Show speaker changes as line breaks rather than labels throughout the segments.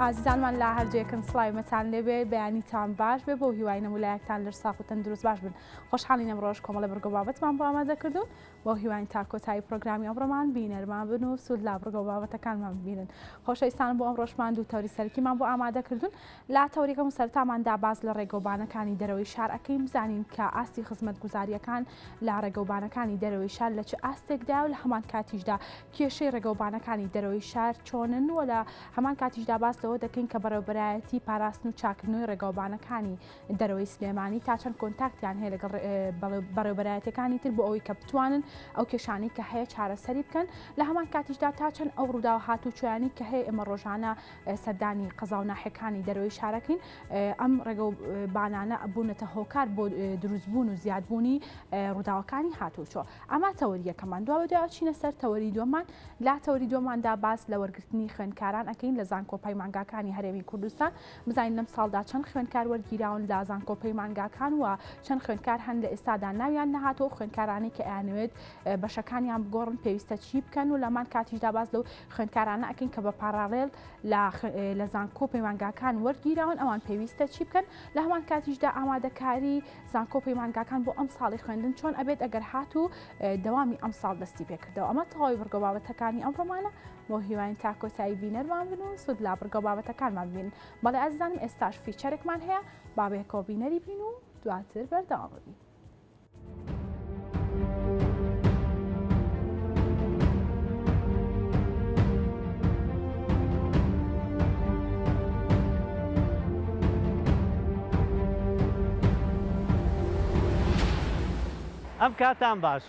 ئازیزانمان لە هەر جێکن سڵاوی مەتان لێبێ بەیانیتان باش بێ بۆ هیوای نەمولایەکتان لەش ساخ و تەندروست باش بن خۆشحاڵین ئەمڕۆش کۆمەڵە بڕگە بابەتمان بۆ ئامادە کردوون بەو هیواین تا کۆتایی پرۆگرامی ئەمڕۆمان بینەرمان بن و سوود لە بڕگە و بابەتەکانمان ببینن. خۆشەویستانم بۆ ئەمڕۆشمان دوو تەوری سەرەکیمان بۆ ئامادە کردوون. لە تەوەری یەکەم و سەرەتاماندا باس لە ڕێگەوبانەکانی دەرەوەی شار ئەکەین بزانین کە ئاستی خزمەتگوزارییەکان لە ڕێگەوبانەکانی دەرەوەی شار لە چ ئاستێکدایە و لە هەمان کاتیشدا کێشەی ڕێگەوبانەکانی دەرەوەی شار چۆنن و لە هەمان کاتیشدا باس لەوە دەکەین کە بەڕێوەبەرایەتی پاراستن و چاککردنەوەی ڕێگەوبانەکانی دەرەوەی سلێمانی تا چەند کۆنتاکتیان هەیە لەگەڵ بەڕێوبەرایەتەکانی تر بۆ ئەوەی کە بتوانن ئەو کێشانەی کە هەیە چارەسەری بکەن لە هەمان کاتیشدا تا چەند ئەو ڕووداو هاتوچۆیانی کە هەیە ئێمە ڕۆژانە سەردانی قەزا و ناحیەکانی دەرەوەی شارەکەین ئەم ڕێگە و بانانە بوونەتە هۆکار بۆ دروستبوون و زیادبوونی ڕووداوەکانی هاتوچۆ ئەمە تەوەری یەکەمان دوا بەدوای ئەچینە سەر تەوەری دووەمان لە تەوەری دووەماندا باس لە وەرگرتنی خوێندکاران ئەکەین لە زانکۆ پەیمانگاکانی هەرێمی کوردستان بزانین لەم ساڵدا چەند خوێندکار وەرگیراون لە زانکۆ پەیمانگاکان و چەند خوێندکار هەن لە ئێستادا ناویان نەهاتووە و خوێندکارانەی کە ئەیانەوێت بەشەکانیان بگۆڕن پێویستە چی بکەن و لەمان کاتیشدا باس لەو خوێندکارانە ئەکەین کە بە پاراڵێل لە زانکۆ پەیمانگاکان وەرگیراون ئەوان پێویستە چی بکەن لە هەمان کاتیشدا ئامادەکاری زانکۆ پەیمانگاکان بۆ ئەم ساڵی خوێندن چۆن ئەبێت ئەگەر هاتوو دەوامی ئەم ساڵ دەستی پێکردەوە ئەمە تەواوی بڕگە بابەتەکانی ئەم ڕۆمانە بۆ هیواین تا کۆتایی بینەرمان بن و سوود لە بڕگە و بابەتەکانمان ببینن. بەڵێ ئازیزانم ئێستاش feature ێکمان هەیە با بەیەکەوە بینەری بین و دواتر بەردەوام ببین.
ئەم کاتان باش.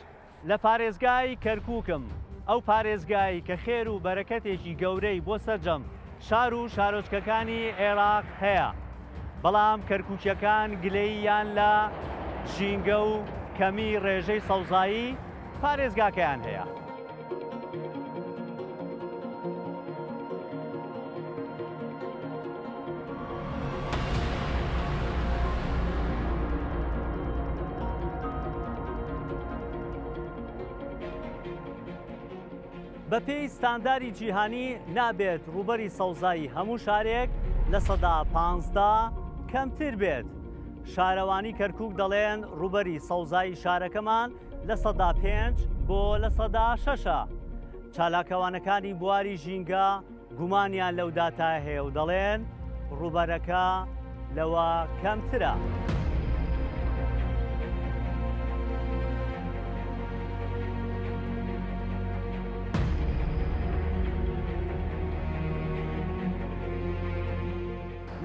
لە پارێزگای کەرکووکم، ئەو پارێزگایەی کە خێر و بەرەکەتێکی گەورەی بۆ سەرجەم شار و شارۆچکەکانی عێراق هەیە، بەڵام کەرکووکییەکان گلەییان لە ژینگە و کەمی ڕێژەی سەوزایی پارێزگاکەیان هەیە. بەپێی ستانداری جیهانی نابێت ڕووبەری سەوزایی هەموو شارێک 15% کەمتر بێت. شارەوانی کەرکک دەڵێن ڕووبەری سەوزایی شارەکەمان 5% بۆ 6%ە. چالاکەوانەکانی بواری ژینگە گومانیان لەو داتایە هەیە و دەڵێن ڕووبەرەکە لەوە کەمترە.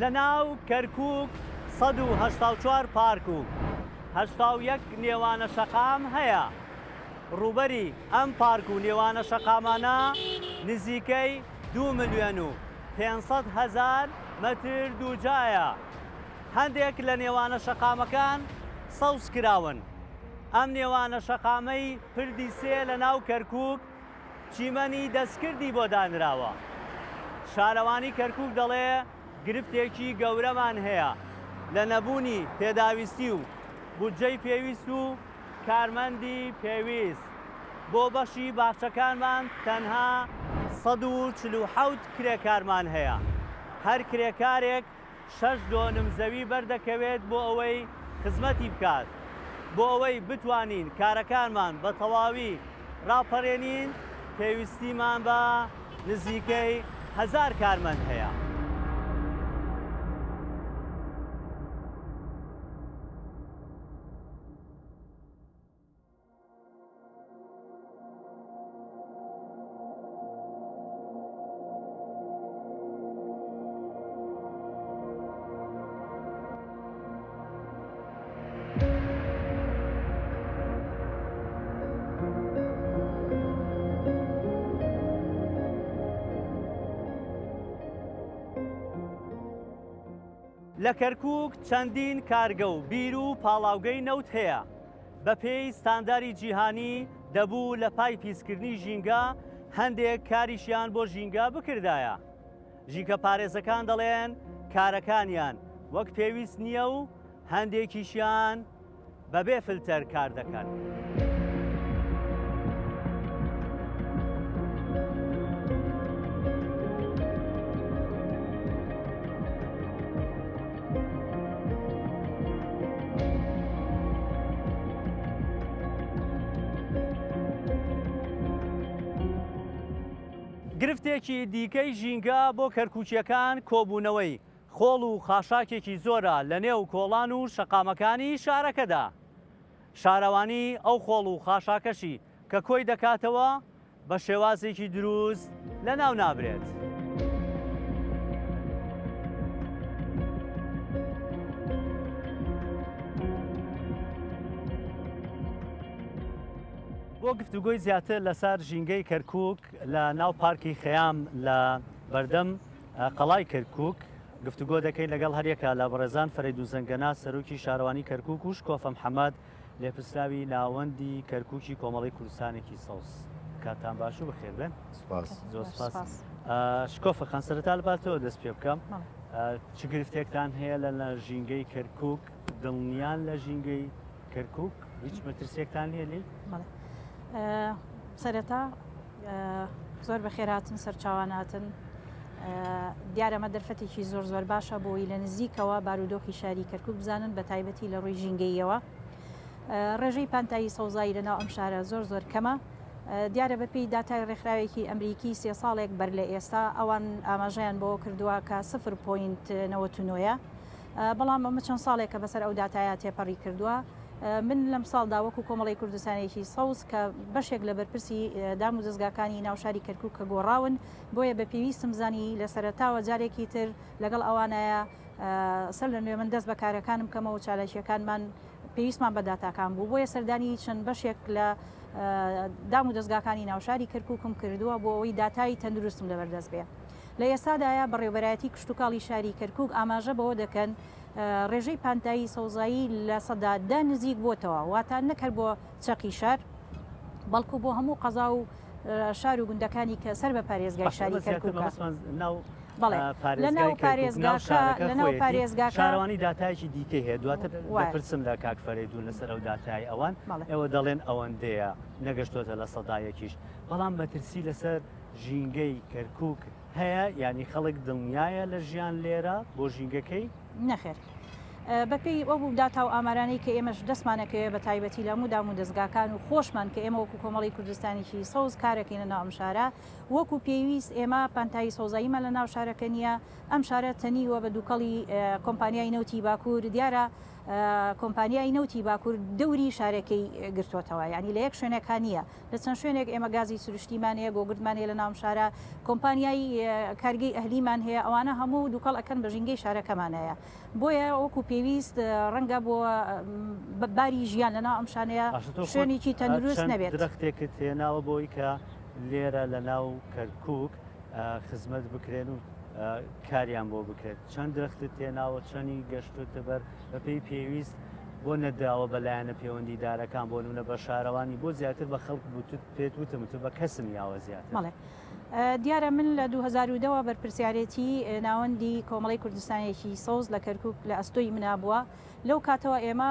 لە ناو کەرکووک 184 پارک و 81 نێوانە شەقام هەیە. ڕووبەری ئەم پارک و نێوانە شەقامانە نزیکەی دوو ملیۆن و 500 هەزار مەتر دووجایە. هەندێک لە نێوانە شەقامەکان سەوز کراون. ئەم نێوانە شەقامەی پردی سێ لە ناو کەرکووک چیمەنی دەستکردی بۆ دانراوە. شارەوانی کەرکووک دەڵێ گرفتێکی گەورەمان هەیە لە نەبوونی پێداویستی و بودجەی پێویست و کارمەندی پێویست بۆ بەشی باخچەکانمان تەنها 147 کرێکارمان هەیە، هەر کرێکارێک شەش دۆنم زەوی بەردەکەوێت بۆ ئەوەی خزمەتی بکات، بۆ ئەوەی بتوانین کارەکانمان بە تەواوی ڕاپەرێنین پێویستیمان بە نزیکەی هەزار کارمەند هەیە. لە کەرکووک چەندین کارگە و بیر و پاڵاوگەی نەوت هەیە، بەپێی ستانداری جیهانی دەبوو لە پای پیسکردنی ژینگە هەندێک کاریشیان بۆ ژینگە بکردایە. ژینگەپارێزەکان دەڵێن کارەکانیان وەک پێویست نییە و هەندێکیشیان بەبێ فلتەر کار دەکەن. گرفتێکی دیکەی ژینگە بۆ کەرکوکییەکان کۆبوونەوەی خۆڵ و خاشاکێکی زۆرە لەنێو کۆڵان و شەقامەکانی شارەکەدا. شارەوانی ئەو خۆڵ و خاشاکەشی کە کۆی دەکاتەوە بە شێوازێکی دروست لەناو نابرێت. بۆ گفتوگۆی زیاتر لەسەر ژینگەی کەرکوک لە ناو پارکی خەیام لە بەردەم قەڵای کەرکوک گفتوگۆ دەکەین لەگەڵ هەریەکە لە بەڕێزان فەرەیدون زەنگەنە سەرۆکی شارەوانی کەرکوک و شکۆفە محەمەد لێپرسراوی ناوەندی کەرکوکی کۆمەڵی کوردستانێکی سەوز. کاتتان باش و بەخێر بێن.
سپاس.
زۆر سپاس. شکۆفە خان سەرەتا لە باتەوە دەست پێ بکەم. چ گرفتێکتان هەیە لە لە ژینگەی کەرکوک دڵنیان لە ژینگەی کەرکوک هیچ مەترسیەکتان نییە لێی؟
سەرەتا زۆر بەخێرهاتن سەرچاوان هاتن. دیارە ئەمە دەرفەتێکی زۆر زۆر باشە بۆی لە نزیکەوە بارودۆخی شاری کەرکوک بزانن بە تایبەتی لە ڕووی ژینگەیەوە. ڕێژەی پانتایی سەوزایی لەناو ئەم شارە زۆر زۆر کەمە. دیارە بەپێی داتای ڕێکخراوێکی ئەمریکی سێ ساڵێک بەر لە ئێستا ئەوان ئاماژەیان بەوە کردووە کە 0.99 بەڵام ئەمە چەند ساڵێکە بەسەر ئەو داتایە تێپەڕی کردووە. من لەم ساڵدا وەکو کۆمەڵی کوردستانێکی سەوز کە بەشێک لە بەرپرسی دام و دەزگاکانی ناوشاری کەرکوک کە گۆڕاون بۆیە بە پێویستم زانی لە سەرەتاوە جارێکی تر لەگەڵ ئەوانایە سەر لە نوێ من دەست بە کارەکانم کەمەوە چالاکیەکانمان پێویستمان بە داتاکان بوو بۆیە سەردانی چەند بەشێک لە دام و دەزگاکانی ناوشاری کەرکوکم کردووە بۆ ئەوەی داتای تەندروستم لەبەردەست بێ. لە ئێستادایە بەڕێوبەرایەتی کشتوکاڵی شاری کەرکوک ئاماژە بەوە دەکەن ڕێژەی پانتایی سەوزایی 10% نزیک بۆتەوە واتە نەک هەر بۆ چەقی شار بەڵکو بۆ هەموو قەزا و شار و گوندەکانی کە سەر بە پارێزگای شاری کەرکوکە.
بەڵێ لە ناو پارێزگاکە لە ناو پارێزگاکە شارەوانی داتایەکی دیکەی هەیە دواتر دەپرسم لە کاک فەرەیدون لەسەر ئەو داتای ئەوان ئێوە دەڵێن ئەوەندەیە نەگەشتۆتە لە سەدا یەکیش بەڵام مەترسی لەسەر ژینگەی کەرکوک هەیە یانی خەڵک دڵنیایە لە ژیان لێرە بۆ ژینگەکەی؟
نەخێر. بەپێی ئەو داتا و ئامارانەی کە ئێمەش دەستمانەکەوێ بە تایبەتی لە هەموو دام و دەزگاکان و خۆشمان کە ئێمە وەکو کۆمەڵی کوردستانێکی سەوز کارەکەین لە ناو ئەم شارە وەکو پێویست ئێمە پانتایی سەوزاییمان لە ناو شارەکە نییە ئەم شارە تەنیوە بە دووکەڵی کۆمپانیای نەوتی باکوور دیارە کۆمپانیای نەوتی باکوور دەوری شارەکەی گرتووەتەوە یعنی لە یەک شوێنێکا نییە لە چەند شوێنێک ئێمە گازی سروشتیمان هەیە، گۆگردمان هەیە لە ناو ئەم شارە، کۆمپانیای کارگەی ئەهلیمان هەیە، ئەوانە هەموو دووکەڵ ئەکەن بە ژینگەی شارەکەمانایە. بۆیە وەکو پێویست ڕەنگە بۆ باری ژیان لە ناو ئەم شانەیە
باشە تۆ خۆت
شوێنێکی تەندروست
چەند
نەبێت.
درەختێکت هێناوە بۆی کە لێرە لە ناو کەرکووک خزمەت بکرێن و کاریان بۆ بکرێت؟ چەند درەختت هێناوە، چەنی گەشتووتە بەر بەپێی پێویست بۆ نەدراوە بە لایەنە پێوەندیدارەکان بۆ نمونە بە شارەوانی بۆ زیاتر بە خەڵک بوتت پێت وتم وتت بە کەسم یاوە زیاتر.
بەڵێ دیارە من لە 2010 وە بەرپرسیارێتی ناوەندی کۆمەڵەی کوردستانێکی سەوز لە کەرکوک لە ئەستۆی منا بووە لەو کاتەوە ئێمە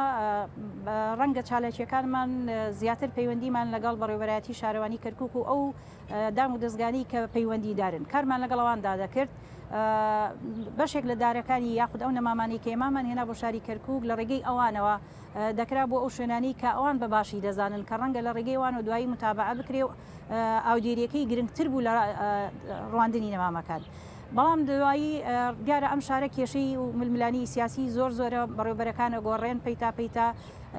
ڕەنگە چالاکیەکانمان زیاتر پەیوەندیمان لەگەڵ بەڕێوەبەرایەتی شارەوانی کەرکوک و ئەو دام و دەزگانی کە پەیوەندیدارن کارمان لەگەڵ ئەواندا دەکرد بەشێک لە دارەکانی یاخود ئەو نەمامانەی کە ئێمامان هێنا بۆ شاری کەرکوک لە ڕێگەی ئەوانەوە دەکرا بۆ ئەو شوێنانەی کە ئەوان بە باشی دەزانن کە ڕەنگە لە ڕێگەی ئەوانەوە دوایی متابعە بکرێ و ئاودێریەکەی گرنگتر بوو لە ڕواندنی نەمامەکان. بەڵام دوایی دیارە ئەم شارە کێشەی و ململانی سیاسی زۆر زۆرە بەڕێوبەرەکانە گۆڕێن پەیتا پەیتا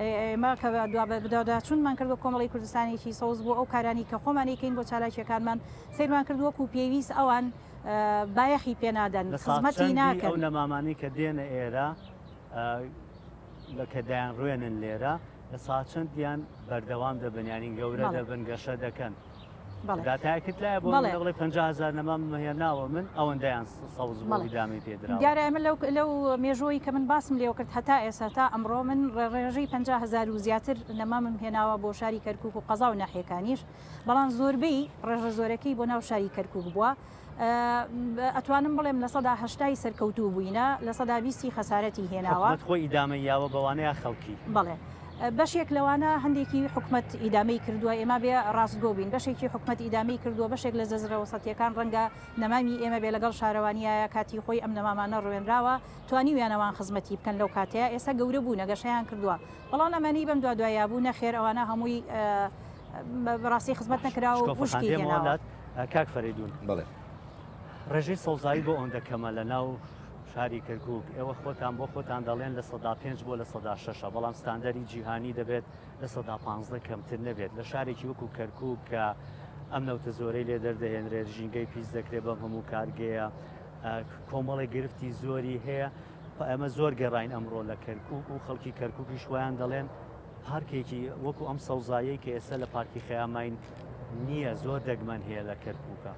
ئێمە کە دوابەدواداچوونمان کرد بۆ کۆمەڵی کوردستانێکی سەوز بۆ ئەو کارانی کە خۆمانی کەین بۆ چالاکیەکانمان سەیرمان کرد وەکو پێویست ئەوان بایەخی پێنادەن
لە ساڵ
خزمەتی
چەندی
ناکەن.
ئەو نەمامانەی کە دێنە ئێرە لە کە دەیانڕوێنن لێرە لە ساڵ چەندیان بەردەوام دەبن یانی گەورە
بەڵێ.
دەبن گەشە دەکەن
بەڵێ.
داتایەکت لایە بۆ
بەڵێ.
نمونە بڵێ 50 هەزار نەمامم هێناوە من ئەوەندەیان سەوز بووە
بەڵێ.
ئیدامەی پێ دراوە.
دیارە ئێمە لەو لەو مێژووەی کە من باسم لێوە کرد هەتا ئێستا تا ئەمڕۆ من ڕێژەی 50 هەزار و زیاتر نەمامم هێناوە بۆ شاری کەرکووک و قەزا و ناحیەکانیش بەڵام زۆربەی ڕێژە زۆرەکەی بۆ ناو شاری کەرکوک بووە ئەتوانم بڵێم 80% ی سەرکەوتوو بووینە 20% ی خەسارەتی هێناوە.
حکومەت خۆی ئیدامەی یاوە بەوانە یا خەڵکی؟
بەڵێ بەشێک لەوانە هەندێکی حکومەت ئیدامەی کردووە ئێمە بێ ڕاستگۆ بین بەشێکی حکومەت ئیدامەی کردووە بەشێک لە جەزرە وەسەتیەکان ڕەنگە نەمامی ئێمە بێ لەگەڵ شارەوانیایە کاتی خۆی ئەم نەمامانە ڕوێنراوە توانیویانە وان خزمەتی بکەن لەو کاتەیە ئێستا گەورە بوونە گەشەیان کردووە بەڵام ئەمانەی بەم دوادوایە بوو نەخێر ئەوانە هەمووی بەڕاستی خزمەت نەکرا و وشکی هێناوە.
کاک فەرەیدوون
بەڵێ.
ڕێژەی سەوزایی بۆ ئەوەندە کەمە لە ناو شاری کەرکووک، ئێوە خۆتان بۆ خۆتان دەڵێن 5% بۆ 6%ە، بەڵام ستاندەری جیهانی دەبێت 15% کەمتر نەبێت. لە شارێکی وەکو کەرکووک کە ئەم نەوتە زۆرەی لێ دەردەهێنرێت، ژینگەی پیس دەکرێت بەم هەموو کارگەیە، کۆمەڵێک گرفتی زۆری هەیە. ئێمە زۆر گەڕاین ئەمڕۆ لە کەرکووک و خەڵکی کەرکووکیش وایان دەڵێن پارکێکی وەکو ئەم سەوزاییەی کە ئێستا لە پارکی خەیاماین نییە زۆر دەگمەن هەیە لە کەرکووکە.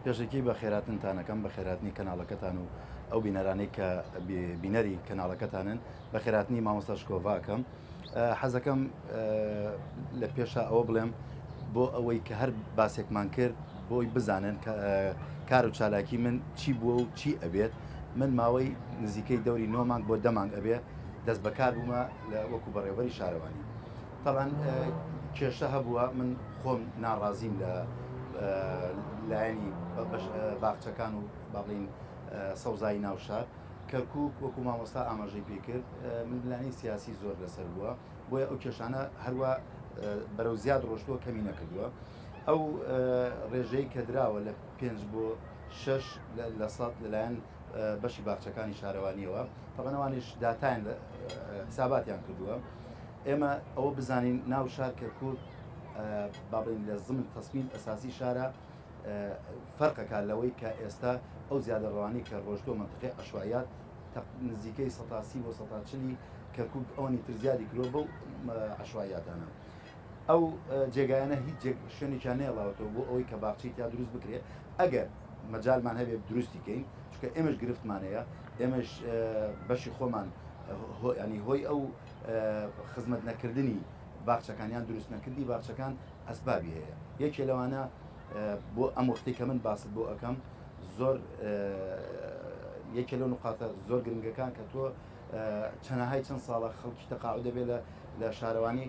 پێشەکی بەخێراتنتان ئەکەم، بەخێرهاتنی کەناڵەکەتان و ئەو بینەرانەی کە بینەری کەناڵەکەتانن، بەخێرهاتنی مامۆستا شکۆڤا ئەکەم. حەزەکەم لە پێشا ئەوە بڵێم بۆ ئەوەی کە هەر باسێکمان کرد بۆی بزانن کار و چالاکی من چی بووە و چی ئەبێت من ماوەی نزیکەی دەوری نۆ مانگ بۆ دە مانگ ئەبێ دەست بەکار بوومە لە وەکو بەڕێوبەری شارەوانی تەبعەن کێشە هەبووە من خۆم ناڕازیم لە لایەنی باخچەکان و با بڵین سەوزایی ناو شار کەرکک وەکو مامۆستا ئاماژەی پێ کرد ململانێی سیاسی زۆر لەسەر بووە بۆیە ئەو کێشانە هەروە بەرەو زیاد ڕۆشتووە کەمی نەکردووە ئەو ڕێژەی کە دراوە لە پێنج بۆ شەش لە سەد لەلایەن بەشی باخچەکانی شارەوانیەوە تەبعەن ئەوانیش داتایان حساباتیان کردووە ئێمە ئەوە بزانین ناو شار کەرکک با بڵێین لە زمن تەسمیم ئەساسی شارە فەرقەکە لەوەی کە ئێستا ئەو زیادە ڕەوانی کە ڕۆشتووە منطقی عشوائیات نزیکەی 130 بۆ 140 کەرکک ئەوانی تر زیادی کردووە بەو عشوائیاتانە ئەو جێگایانە هیچ شوێنێکیان نێڵاوەتەوە بۆ ئەوەی کە باخچەی تیا دروست بکرێت ئەگەر مەجالمان هەبێت دروستی کەین چونکە ئێمەش گرفتمان هەیە ئێمەش بەشی خۆمان ینی هۆی ئەو خزمەت نەکردنی باخچەکان یان دروست نەکردنی باخچەکان ئەسبابی هەیە یەکێ لەوانە بۆ ئەم وەختی کە من باست بۆ ئەەکەم زۆر یەکێ لەو نقاتە زۆر گرنگەکان کە تۆ چەنەهای چەند ساڵە خەڵکی تەقاعد دەبێت لە شارەوانی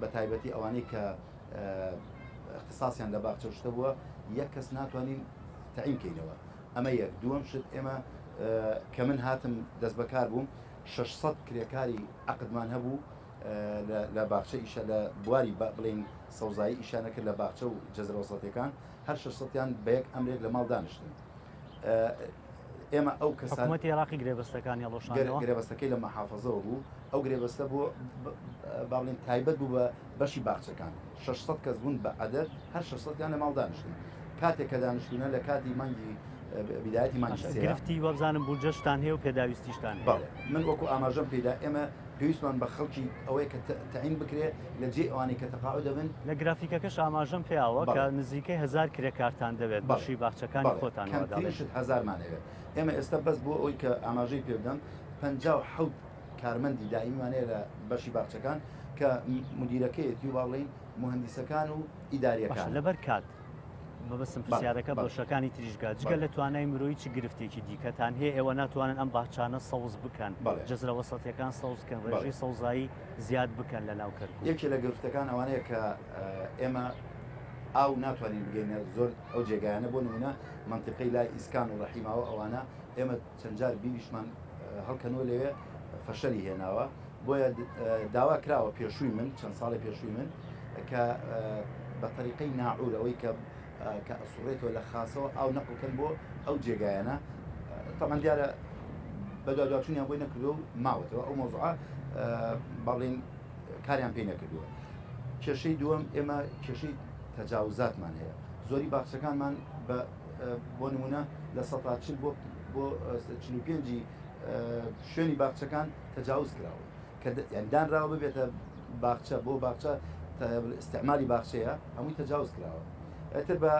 بە تایبەتی ئەوانەی کە اختصاسیان لە باخچە شتە بووە یەک کەس ناتوانین تەعین کەینەوە ئەمە یەک دووەم شت ئێمە کە من هاتم دەست بەکار بووم 600 کرێکاری عقدمان هەبوو لە باخچە ئیشە لە بواری بڵین سەوزایی ئیشانە کرد لە باخچە و جەزرەوەسەتەکان هەر 600یان بە یەک ئەمرێک لە ماڵ دانیشتن ئێمە ئەو کەسان
حکومەتی عێراقی گرێبەستەکانی هەڵوەشاندەوە؟
گرێبەستەکەی لە مەحافەزەوە بوو، ئەو گرێبەستە بۆ با بڵێین تایبەت بوو بە بەشی باخچەکان، 600 کەس بوون بە عەدەد، هەر 600 یان لە ماڵ دانیشتن، کاتێک کە دانیشتوونە لە کاتی مانگی بیدایەتی مانگی
باشە
سێ.
گرفتی وابزانم بودجەشتان هەیە و پێداویستیشتان هەیە.
بەڵێ من وەکو ئاماژەم پێیدا ئێمە پێویستمان بە خەڵکی ئەوەیە کە تەعین بکرێ لە جێی ئەوانەی کە تەقاعود دەبن.
لە گرافیکەکەش ئاماژەم پێیاوە کە نزیکەی 1000 کرێکارتان دەوێت بەشی باخچەکانی خۆتان وا دەڵێن.
کەمترین شت هەزارمان ئەوێت. ئێمە ئێستا بەس بۆ ئەوەی کە ئاماژەی پێ بدەم 57 کارمەندی دائیمیمان هەیە لە بەشی باخچەکان کە مودیرەکەیەتی و با بڵێین موهەندیسەکان و
باشە
ئیدارییەکانن.
لەبەر کات مەبەستم پرسیارەکە بەشەکانی تریش بکات جگە لە توانای مرۆیی چ گرفتێکی دیکەتان هەیە ئێوە ناتوانن ئەم باخچانە سەوز بکەن جەزرە وەسەتیەکان سەوز بکەن ڕێژەی سەوزایی زیاد بکەن لە ناو کەرکوک؟
یەکێ لە گرفتەکان ئەوانەیە کە ئێمە ئاو ناتوانین بگەینە زۆر ئەو جێگایانە بۆ نمونە مەنتیقەی لای ئیسکان و ڕەحیماوە ئەوانە ئێمە چەند جار بیریشمان هەڵکەنوە لەوێ فەشەلی هێناوە بۆیە داوا کراوە پێشووی من چەند ساڵی پێشووی من کە بە تەریقەی ناعور ئەوەی کە کە ئەسوڕێتەوە لە خاسەوە ئاو نەقڵکەن بۆ ئەو جێگایانە تەمان دیارە بەدواداچوونیان بۆی نەکردووە و ماوەتەوە ئەو مۆزوعە باڵین کاریان پێی نەکردووە کێشەی دووەم ئێمە کێشەی تەجاوزاتمان هەیە زۆری باخچەکانمان بە بۆ نمونە لە 140 بۆ بۆ 45 شوێنی باخچەکان تەجاوز کراون کە یان دانراوە ببێتە باخچە بۆ باخچە استعمالی باخچەیە هەمووی تەجاوز کراوە ئەتر بە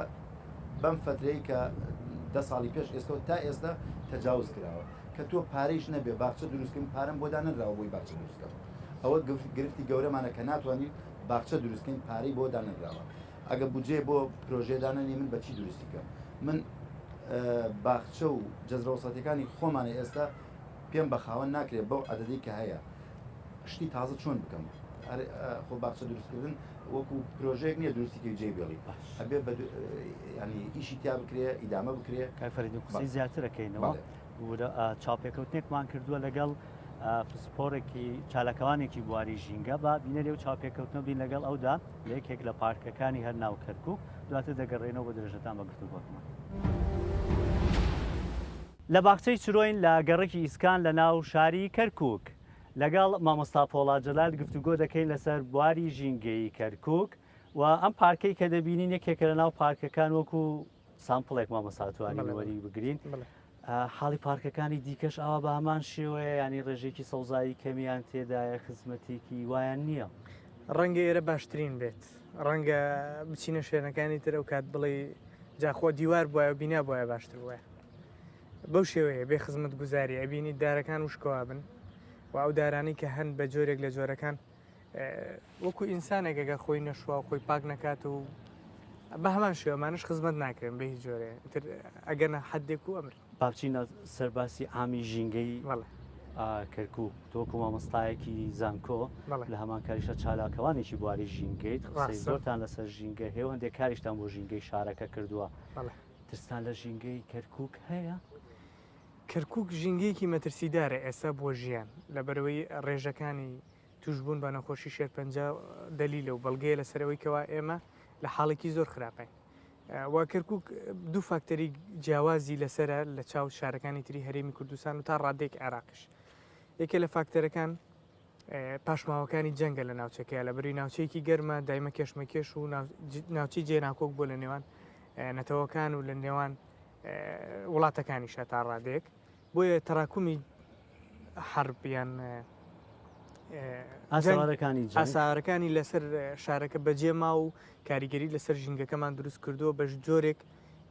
بەم فترەی کە دە ساڵی پێش ئێستا تا ئێستا تەجاوز کراوە کە تۆ پارەیش نەبێ باخچە دروستکەم پارەم بۆ دانەنراوە بۆی باخچە دروستکەم ئەوە گرفتی گەورەمانە کە ناتوانین باخچە دروستکەین پارەی بۆ دانەنراوە ئەگە بودجەیە بۆ پرۆژەیە دانەنێ من بەچی دروستی کەم من باخچە و جەزرە وەسەتیەکانی خۆمانە ئێستا پێم بە خاوەن ناکرێت بەو عەدەدەی کە هەیە شتی تازە چۆن بکەم خۆ باخچە دروستکردن وەکو پرۆژەیەک نییە دروستی کەی جێی بێڵی ئەبێ بە ینی ئیشی تیا بکرێ ئیدامە بکرێ
کاک فەریدون قسەی زیاتر ئەکەینەوە چاوپێکەوتنێکمان کردووە لەگەڵ پسپۆڕێکی چالاکەوانێکی بواری ژینگە با بینەری و چاوپێکەوتنە بین لەگەڵ ئەودا لە یەکێک لە پارکەکانی هەر ناو کەرکوک دواتر دەگەڕێنەوە بۆ درێژەدان بە گفتوگۆکەمان. لە باخچەی چرۆین لە گەڕەکی ئیسکان لە ناو شاری کەرکوک لەگەڵ مامۆستا پۆڵا جەلال گفتوگۆ دەکەین لەسەر بواری ژینگەیی کەرکوک و ئەم پارکەی کە دەبینین یەکێکە لە ناو پارکەکان وەکو sample ێک مامۆستا توانین وەری بگرین حاڵی پارکەکانی دیکەش ئاوا بە هەمان شێوەیە ینی ڕێژێکی سەوزایی کەمیان تێدایە خزمەتێکی وایان نییە.
ڕەنگە ئێرە باشترین بێت ڕەنگە بچینە شوێنەکانی تر ئەو کات بڵێ جاخۆ دیوار بواە و بینا بواە باشتر وایە بەو شێوەیە بێ خزمەت گوزاری ئەبینی دارەکان وشکەوە بن و ئەو دارانی کە هەن بە جۆرێک لە جۆرەکان وەکو ئینسانێک ئەگەر خۆی نەشوا و خۆی پاک نەکات و بە هەمان شێوەمانش خزمەت ناکرێن بە هیچ جۆرێ تر ئەگەنە حدێک و ئەمر.
با بچینە سەر باسی عامی ژینگەی کەرکوک تۆ وەکو مامۆستایەکی زانکۆ لە هەمان کاریشە چالاکەوانێکی بواری ژینگەیت قسەی زۆرتان لەسەر ژینگە هەیە و هەندێک کاریشتان بۆ ژینگەی شارەکە کردووە ترستان لە ژینگەی کەرکوک هەیە؟
کەرکوک ژینگەیەکی مەترسیدارە ئێستا بۆ ژیان لەبەرئەوەی ڕێژەکانی توشبوون بە نەخۆشی شێرپەنجە دەلیلە و بەڵگەیە لەسەر ئەوەی کەوا ئێمە لە حاڵێکی زۆر خراپین و کەرکک دوو فاکتەری جیاوازی لەسرە لە چاو شارەکانی تری هەرێمی کوردستان و تا ڕادێک عێراقیش یەکێ لە فاکتەرەکان پاشماوەکانی جەنگە لە ناوچەکەیە لە بەری ناوچەیەکی گەرمە دایمە کێشمەکێش و ناوچەی جێناکۆک بۆ لە نێوان نەتەوەکان و لە نێوان وڵاتەکانیشە تا ڕادێک بۆیە تەراکومی حەرب یان
ئاسەوارەکانی جەنگ
ئاسارەکانی لەسەر شارەکە بەجێ ما و کاریگەری لەسەر ژینگەکەمان دروست کردووە بەش جۆرێک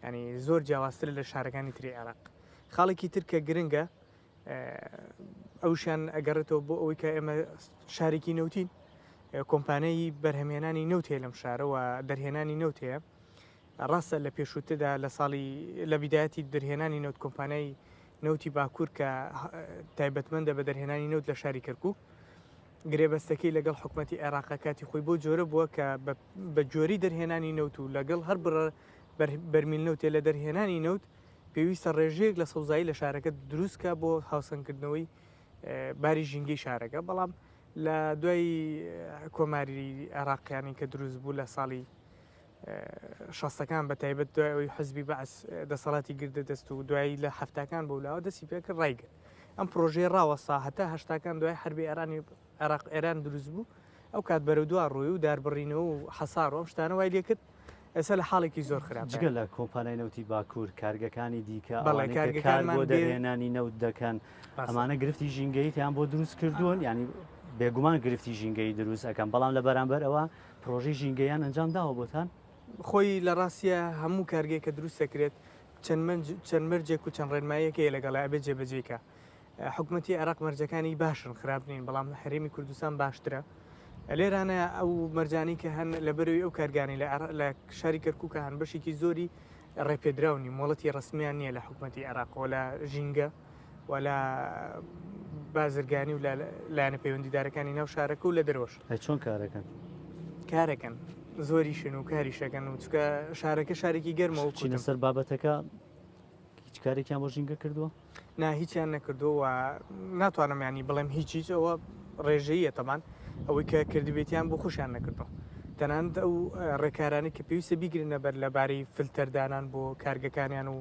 ینی زۆر جیاوازتر لە شارەکانی تری عێراق خاڵێکی تر کە گرنگە ئەوشیان ئەگەڕێتەوە بۆ ئەوەی کە ئێمە شارێکی نەوتین کۆمپانیای بەرهەمهێنانی نەوت هەیە لەم شارەوە دەرهێنانی نەوت هەیە ڕاستە لە پێشووتردا لە ساڵی لە بیدایەتی دەرهێنانی نەوت کۆمپانیای نەوتی باکوور کە تایبەتمەندە بە دەرهێنانی نەوت لە شاری کەرکک گرێبەستەکەی لەگەڵ حکوومەتتی عێراقا کاتی خۆی بۆ جۆرە بووە کە بە جۆری دەرهێنانی نەوت و لەگەڵ هەر بڕە بەرمیل نەوتێ لە دەرهێنانی نەوت پێویستە ڕێژەیەک لە سەوزایی لە شارەکە دروستکە بۆ هاوسەنگکردنەوەی باری ژینگەی شارەکە بەڵام لە دوای کۆماری عێراقیانی کە دروست بوو لە ساڵی شەستەکان بە تایبەت دوای ئەوەی حزبی بەعس دەسەڵاتی گردە دەست و دوایی لە حەفتاکان بۆ لاوە دەستی پێکرد ڕایگرت ئەم پرۆژەیە ڕاوەستا هەتا هەشتاکان دوای حربی ئێرانی عێراق ئێران دروست بوو ئەو کات بەرەو دوا ڕووی و داربڕینەوە و حەسار و ئەم شتانە وای لێکرد ئێستا لە حاڵێکی زۆر خراپ
جگە لە کۆمپانیای نەوتی باکوور کارگەکانی دیکە بەڵێ کارگەکان بۆ دەرهێنانی نەوت دەکەن ئەمانە گرفتی ژینگەییان بۆ دروست کردوون ینی بێگومان گرفتی ژینگەی دروست ئەەکەم بەڵام لە بەرامبەر ئەوە پرۆژەی ژینگەیان ئەنجام داوە بۆتان؟
خۆی لە ڕاستیا هەموو کارگەیەک کە دروست دەکرێت چەند مەرجێک و چەند ڕێنماییەک هەیە لەگەڵی ئەبێت جێبەجێی کا. حکومەتی عێراق مەرجەکانی باشن خراپ نین بەڵام هەرێمی کوردستان باشترە. لێرانە ئەو مەرجانی کە هەن لەبەرەوەی ئەو کارگانی لە شاری کەرکووکە هەن بەشێکی زۆری ڕێپێدراو نین مۆڵەتی ڕەسمیان نییە لە حکومەتی عێراقەوە لە ژینگە و لە بازرگانی و لە لایەنە پەیوەندیدارەکانی ناو شارەکە و لە دەرەوەش.
ئەی چۆن کارەکەن؟
کارەکەن زۆریشن و کاریشەکەن و چکە شارەکە شارێکی گەرمە و
چینە سەر بابەتەکە هیچ کارێکیان بۆ ژینگە کردووە؟
نا هیچیان نەکردووە و ناتوانم ینی بڵێم هیچ هیچ ئەوە ڕێژەیە تەمان ئەوەی کە کردبێتیان بۆ خۆشیان نەکردو تەنانەت ئەو ڕێکارانەی کە پێویستە بیگرنە بەر لەبارەی فلتەردانان بۆ کارگەکانیان و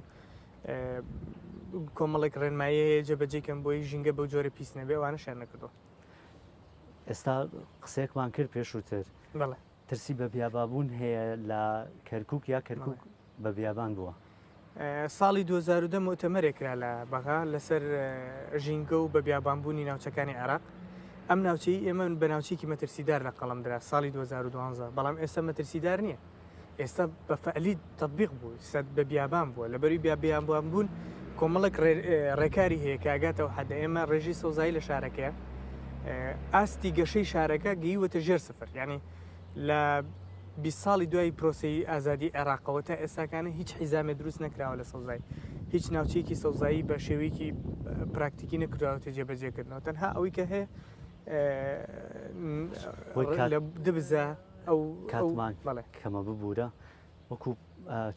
کۆمەڵێک ڕێنمایی هەیە جێبەجێی کەن بۆی ژینگە بەو جۆرە پیس نەبێ ئەوانەشیان نەکردووە.
ئێستا قسەیەکمان کرد پێشووتر
بەڵێ.
ترسی بە بیابابوون هەیە لە کەرکوک یا کەرکوک بە بیابان بووە؟
ساڵی 2010 موتەمەرێک کرا لە بەغا لەسەر ژینگە و بە بیابانبوونی ناوچەکانی عێراق ئەم ناوچەی ئێمە بە ناوچێکی مەترسیدار لە قەڵەم درا ساڵی 2012 بەڵام ئێستا مەترسیدار نییە ئێستا بە فەعلی تەتبیق بوو سەد بە بیابان بووە لەبەروی بیا بیابان بوون کۆمەڵێک ڕێکاری هەیە کە ئەگاتەوە حەدە ئێمە ڕێژەی سەوزایی لە شارەکەیە ئاستی گەشەی شارەکە گەیوەتە ژێر سفر یعنی لە 20 ساڵی دوای پرۆسەی ئازادی عێراقەوە تا ئێستاکانە هیچ حیزامێ دروست نەکراوە لە سەوزایی هیچ ناوچەیەکی سەوزایی بە شێوەیەکی پراکتیکی نەکراوەتە جێبەجێکردنەوە تەنها ئەوەی کە هەیە لە دبزە
ئەو کاتمان کەمە ببوورە وەکو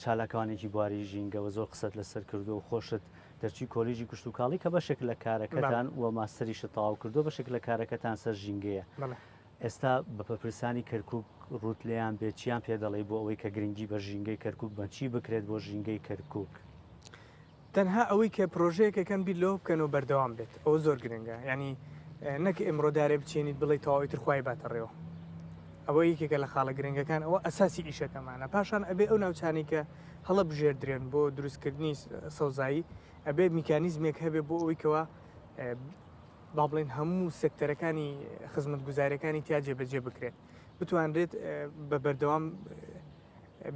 چالاکوانێکی بواری ژینگەوە زۆر قسەت لەسەر کردو و خۆشت دەرچووی کۆلیژی کشتوکاڵی کە بەشێک لە کارەکەتان و ماستەریشت تەواو کردووە بەشێک لە کارەکەتان سەر ژینگەیە. ئێستا بە بەرپرسانی کەرکوک ڕووت لێیان بێت چیان پێ دەڵێی بۆ ئەوەی کە گرنگی بە ژینگەی کەرکوک بەن چی بکرێت بۆ ژینگەی کەرکوک؟
تەنها ئەوەی کە پرۆژەیەکەکەن بیر لەوە بکەنەوە بەردەوام بێت ئەوە زۆر گرنگە یعنی نەک ئمڕۆ دارێ بچێنیت بڵێ تەواوی تر خوای باتە ڕێوە ئەوە یەکێکە لە خاڵە گرنگەکان ئەوە ئەساسی ئیشەکەمانە پاشان ئەبێ ئەو ناوچانەی کە هەڵەبژێردرێن بۆ دروستکردنی سەوزایی ئەبێ میکانیزمێک هەبێ بۆ ئەوەی کەوا با بڵێن هەموو سێکتەرەکانی خزمەتگوزاریەکانی تیا جێبەجێ بکرێت بتوانرێت بە بەردەوام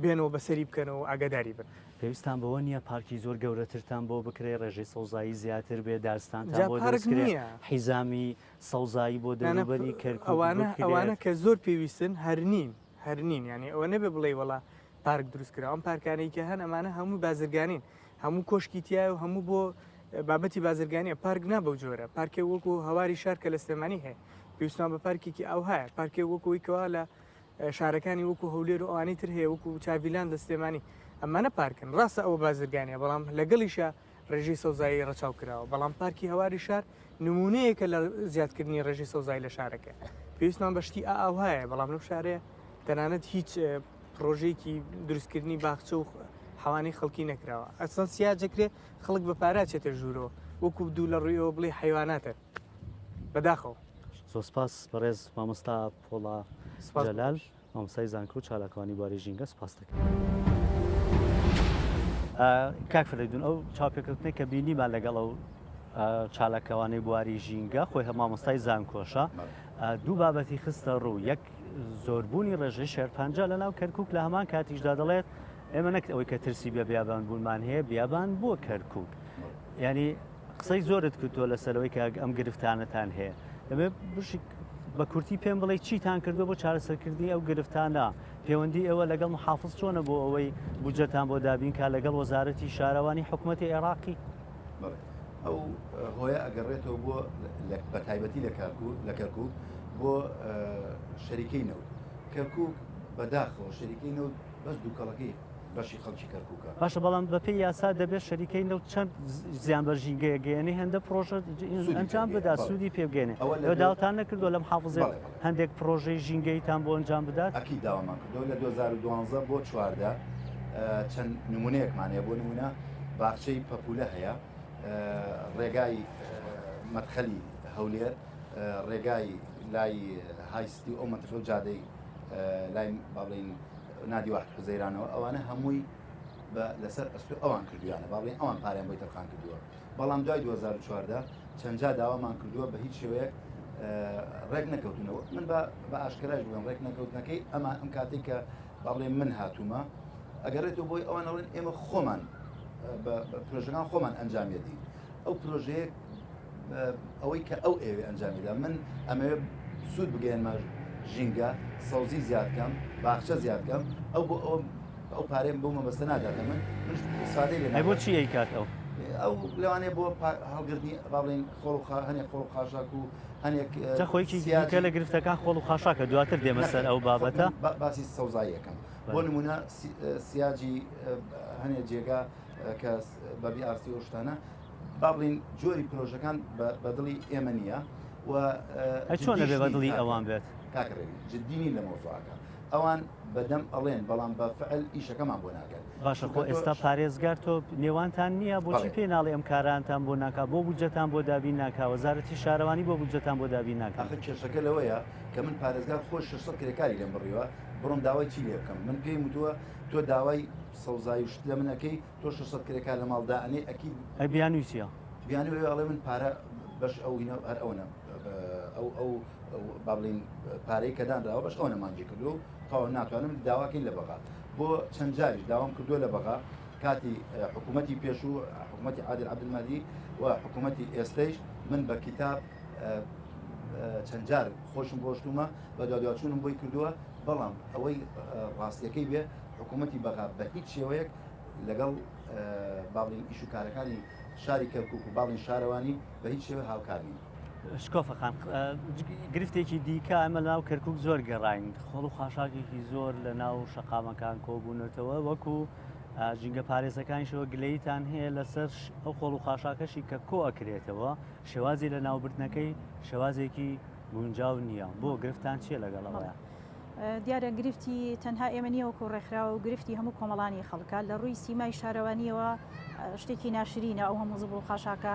بێنەوە بەسەری بکەنەوە و ئاگاداری بن.
پێویستان بەوە نییە پارکی زۆر گەورەترتان بۆ بکرێ، ڕێژەی سەوزایی زیاتر بێ، دارستانتان
جا
بۆ
پارک
دروست کرێ،
نییە.
حیزامی سەوزایی بۆ
نا نا
دەوروبەری کەرکووک
ئەوانە ئەوانە
بکرێت؟
کە زۆر پێویستن هەر نین هەر نین یانی ئەوە نەبێ بڵێی وەڵا پارک دروست کرا ئەم پارکانەی کە هەن ئەمانە هەموو بازرگانین هەموو کۆشکی تایە و هەموو بۆ بابەتی بازرگانیە پارک نا بەو جۆرە پارکێک وەکو هەواری شار کە لە سلێمانی هەیە پێویستمان بە پارکێکی ئەو هەیە پارکێک وەکوی کەوا لە شارەکانی وەکو هەولێر و ئەوانەی تر هەیە وەکو چاڤیلاند لە سلێمانی ئەمانە پارکن ڕاستە ئەوە بازرگانیە بەڵام لەگەڵیشە ڕێژەی سەوزایی ڕەچاو کراوە بەڵام پارکی هەواری شار نمونەیەکە لە زیادکردنی ڕێژەی سەوزایی لە شارەکە پێویستمان بە شتی ئاوهایە بەڵام لەم شارەیە تەنانەت هیچ پرۆژەیەکی دروستکردنی باخچە و حەوانەی خەڵکی نەکراوە ئەسڵەن سیاجەکرێ خەڵک بە پارە چێتە ژوورەوە وەکو دوو لە ڕوویەوە بڵێ حیواناتە بەداخەوە.
زۆر سپاس بەڕێز مامۆستا پۆڵا جەلال مامۆستای زانکۆ و چالاکوانی بواری ژینگە سپاس دەکەم. کاک فەرەیدون ئەو چاوپێکەوتنەی کە بینیمان لەگەڵ ئەو چالاکەوانەی بواری ژینگە خۆی هە مامۆستای زانکۆشە دوو بابەتی خستە ڕوو یەک زۆربوونی ڕێژەی شێرپەنجە لە ناو کەرکک لە هەمان کاتیشدا دەڵێت ئێمە نەک ئەوەی کە ترسی بە بیابان بوونمان هەیە بیابان بۆ کەرکک ینی قسەی زۆرت کردووە لەسەرەوەی کە ئەم گرفتانەتان هەیە دەبێت بشی بە کورتی پێم بڵێ چیتان کردو بۆ چارەسەرکردنی ئەو گرفتانە پەیوەندی ئێوە لەگەڵ محافظ چۆنە بۆ ئەوەی بودجەتان بۆ دابین کا لەگەڵ وەزارەتی شارەوانی حکوومەتی عێراقی
ئەو هۆیە ئەگەڕێتەوە بۆ بە تایبەتی لە کارکو لە کەرکک بۆ شەریکەی نەوت کەرکک بەداخەوە شەریکەی نەوت بەس دووکەڵەکەی بەشی خەڵکی کەرکوکە.
باشە بەڵام بەپێی یاسا دەبێت شەریکەی نەوت چەند زیان بە ژینگەیە گەیەنێ هێندە پرۆژە ئەنجام بدا سوودی پێ بگەێنێ ئەوە داوتان نەکردووە لەم حافزێ هەندێک پرۆژەی ژینگەیتان بۆ ئەنجام بدات؟
ئەکید داوامان کردووە لە 2012 بۆ 14 چەند نمونەیەکمان هەیە بۆ نمونە باخچەی پەپولە هەیە ڕێگای مەدخەلی هەولێر ڕێگای لای هایستی و ئەو مەنتیقە و جادەی لای با بڵێین نادی واحد حوزەیرانەوە ئەوانە هەمووی بە لەسەر ئەستۆ ئەوان کردویانە با بڵێین ئەوان پارەیان بۆی تەرخان کردووە بەڵام دوای 2014 چەند جا داوامان کردووە بە هیچ شێوەیەک ڕێک نەکەوتونەوە من بە بە ئاشکراش بڵێم ڕێک نەکەوتنەکەی ئەمە ئەم کاتێک کە با بڵێم من هاتوومە ئەگەڕێتەوە بۆی ئەوان ئەڵێن ئێمە خۆمان بە پرۆژەکان خۆمان ئەنجامیەدین ئەو پرۆژەیە ئەوەی کە ئەو ئەوێ ئەنجامیدا من ئەمەوێ سوود بگەێنمە ژینگە سەوزی زیاد کەم باخچە زیاد کەم ئەو بۆ ئەو ئەو پارێم بۆ مەبەستە ناداتە من من ئیسفادەی لێ
بۆ چی ئەیکات ئەو
ئەو لەوانەیە بۆ هەڵگرتنی با بڵێین خۆڵ و هەنێک خۆڵ و خاشاک و هەنێک
جا خۆیکی دیکە لە گرفتەکان خۆڵ و خاشاکە دواتر دێمە سەر ئەو بابەتە
باسی سەوزاییەکەم بۆ نمونە سیاجی هەنێ جێگا کە بە BRC و شتانە با بڵین جۆری پرۆژەکان بە دڵی ئێمە نییە و
ئەی چۆن ئەبێ بە دڵی ئەوان بێت؟
کاک ڕێبین جدی نین لە مەوزوعەکە ئەوان بە دەم ئەڵێن بەڵام بە فعل ئیشەکەمان بۆ ناکەن
باشە خۆ ئێستا پارێزگار تۆ نێوانتان نییە بۆچی پێی ناڵێ ئەم کارانتان بۆ ناکا بۆ بودجەتان بۆ دابین ناکا وەزارەتی شارەوانی بۆ بودجەتان بۆ دابین ناکا
ئاخر کێشەکە لەوەیە کە من پارێزگار خۆی 600 کرێکاری لێم بڕیوە بڕۆم داوای چی لێ بکەم من پێیم وتووە تۆ داوای سەوزایی و شت لە من ئەکەی تۆ 600 کرێکار لە ماڵ دائەنێی ئەکید
ئەی بیانووی چییە؟
بیانووی ئەوەیە ئەڵێ من پارە بەش ئەو هینە هەر ئەوەنە ئەو ئەو با بڵێین پارەی کە دانراوە بەش ئەوەنە مانگی کردووە و تەواو ناتوانم داواکەین لە بەغا بۆ چەند جاریش داوام کردووە لە بەغا کاتی حکوومەتی پێشوو حکوومەتی عادل عەبدولمەهدی و حکوومەتی ئێستەیش من بە کیتاب چەند جار خۆشم ڕۆشتومە بە دوادواچوونم بۆی کردووە بەڵام ئەوەی ڕاستیەکەی بێ حکوومەتی بەغا بە هیچ شێوەیەک لەگەڵ با بڵێین ئیش و کارەکانی شاری کەرکوک و با بڵێین شارەوانی بە هیچ شێوە هاوکار نین.
شکۆفە خان گرفتێکی دیکە ئەمە لەناو کەرکوک زۆر گەڕاین خۆڵ و خاشاکێکی زۆر لە ناو شەقامەکان کۆبوونەتەوە وەکو ژینگە پارێزەکانیشەوە گلەییتان هەیە لەسەر ئەو خۆڵ و خاشاکەشی کە کۆ ئەکرێتەوە شێوازی لە ناوبردنەکەی شێوازێکی گونجاو نییە بۆ گرفتان چییە لەگەڵ ئەوەیە؟
دیارە گرفتی تەنها ئێمە نییە وەکو ڕێکخراوە و گرفتی هەموو کۆمەڵانی خەڵکە لە ڕووی سیمای شارەوانیەوە شتێکی ناشرینە ئەو هەموو زبڵ و خاشاکە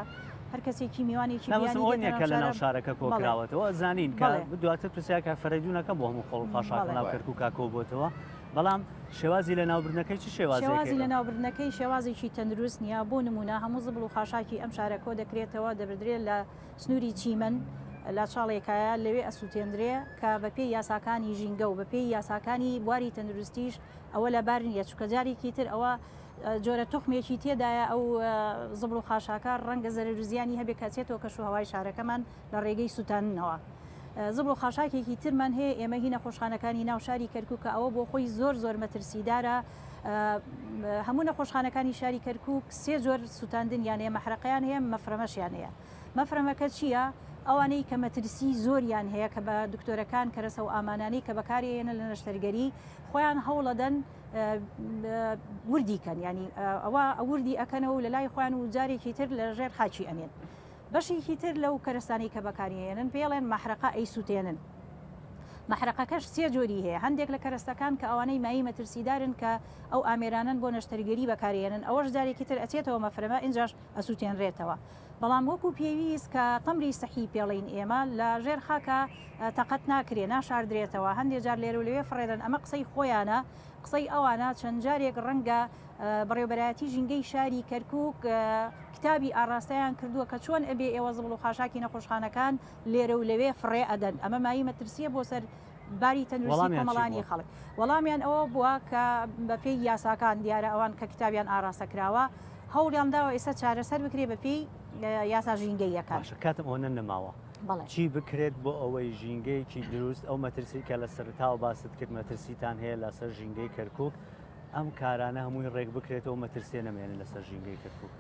هەر کەسێکی میوانێکی
بیانی کە لە ناو شارەکە کۆکراوەتەوە زانین کە دواتر پرسیارکە فەرەیدونەکە بۆ هەموو خۆڵ و خاشاکە ناو کەرکووکا کۆبووەتەوە بەڵام شێوازی لەناوبردنەکەی چ شێوازێکە؟
شێوازی لەناوبردنەکەی شێوازێکی تەندروست نییە، بۆ نموونە هەموو زبڵ و خاشاکی ئەم شارە کۆدەکرێتەوە دەبردرێت لە سنووری چیمەن لە چاڵێکایە لەوێ ئەسووتێندرێ کە بەپێی یاساکانی ژینگە و بەپێی یاساکانی بواری تەندروستیش ئەوە لەبار نییە چونکە جارێکی تر ئەوە جۆرە توخمێکی تێدایە ئەو زبڵ و خاشاکە ڕەنگە زەرەر و زیانی هەبێت کە ئەچێتەوە کەشوهەوای شارەکەمان لە ڕێگەی سوتاندنەوە. زبڵ و خاشاکێکی ترمان هەیە ئێمە هی نەخۆشخانەکانی ناو شاری کەرکوکە ئەوە بۆ خۆی زۆر زۆر مەترسیدارە هەموو نەخۆشخانەکانی شاری کەرکوک سێ جۆر سوتاندنیان هەیە مەحرەقەیان هەیە مەفرەمەشیان هەیە مەفرەمەکە چییە؟ ئەوانەی کە مەترسی زۆریان هەیە کە بە دکتۆرەکان کەرەسە و ئامانانەی کە بەکارێنە لە نەشتەرگەری خۆیان هەوڵەدەن وردی کەن ینی ئەوە وردی ئەکەنەوە و لە لای خۆیان و جارێکی تر لە ژێر خاچی ئەنێن. بەشێکی تر لەو کەرەستانەی کە بەکاری ئەیەنن پێی ئەڵێن مەحرەقە ئەیسوتێنن. مەحرەقەکەش سێ جۆری هەیە، هەندێک لە کەرەستەکان کە ئەوانەی مایەی مەترسیدارن کە ئەو ئامێرانەن بۆ نەشتەرگەری بەکاری ئەیەنن ئەوەش جارێکی تر ئەچێتەوە مەفرەمە ئینجاش ئەسوتێنرێتەوە. بەڵام وەکو پێویست کە تەمری سەحی پێڵێین ئێمە لە ژێر خاکا تەقەت ناکرێ، ناشاردرێتەوە، هەندێ جار لێرەو لەوێ فڕێدەن ئەمە قسەی خۆیانە، قسەی ئەوانە چەند جارێک ڕەنگە بەڕێوەبەرایەتی ژینگەی شاری کەرکوک کتابی ئاڕاستەیان کردووە کە چۆن ئەبێ ئێوە زبڵ و خاشاکی نەخۆشخانەکان لێرە و لەوێ فڕێ ئەدەن ئەمە مایەی مەترسیە بۆ سەر باری تەندروستی کۆمەڵانی خەڵک وەڵامیان ئەوە بووە کە بەپێی یاساکان دیارە ئەوان کە کتابیان ئاراستە کراوە هەوڵیان داوە ئێستا چارەسەر بکرێ بەپێی یاسا ژینگەییەکان.
باشە کاتم ئەوەنە نەماوە چی بکرێت بۆ ئەوەی ژینگەیەکی دروست ئەو مەترسی کە لە سەرەتاوە باست کرد مەترسیتان هەیە لەسەر ژینگەی کەرکوک ئەم کارانە هەمووی ڕێک بکرێتەوە مەترسیە نەمێنێت لەسەر ژینگەی کەرکوک.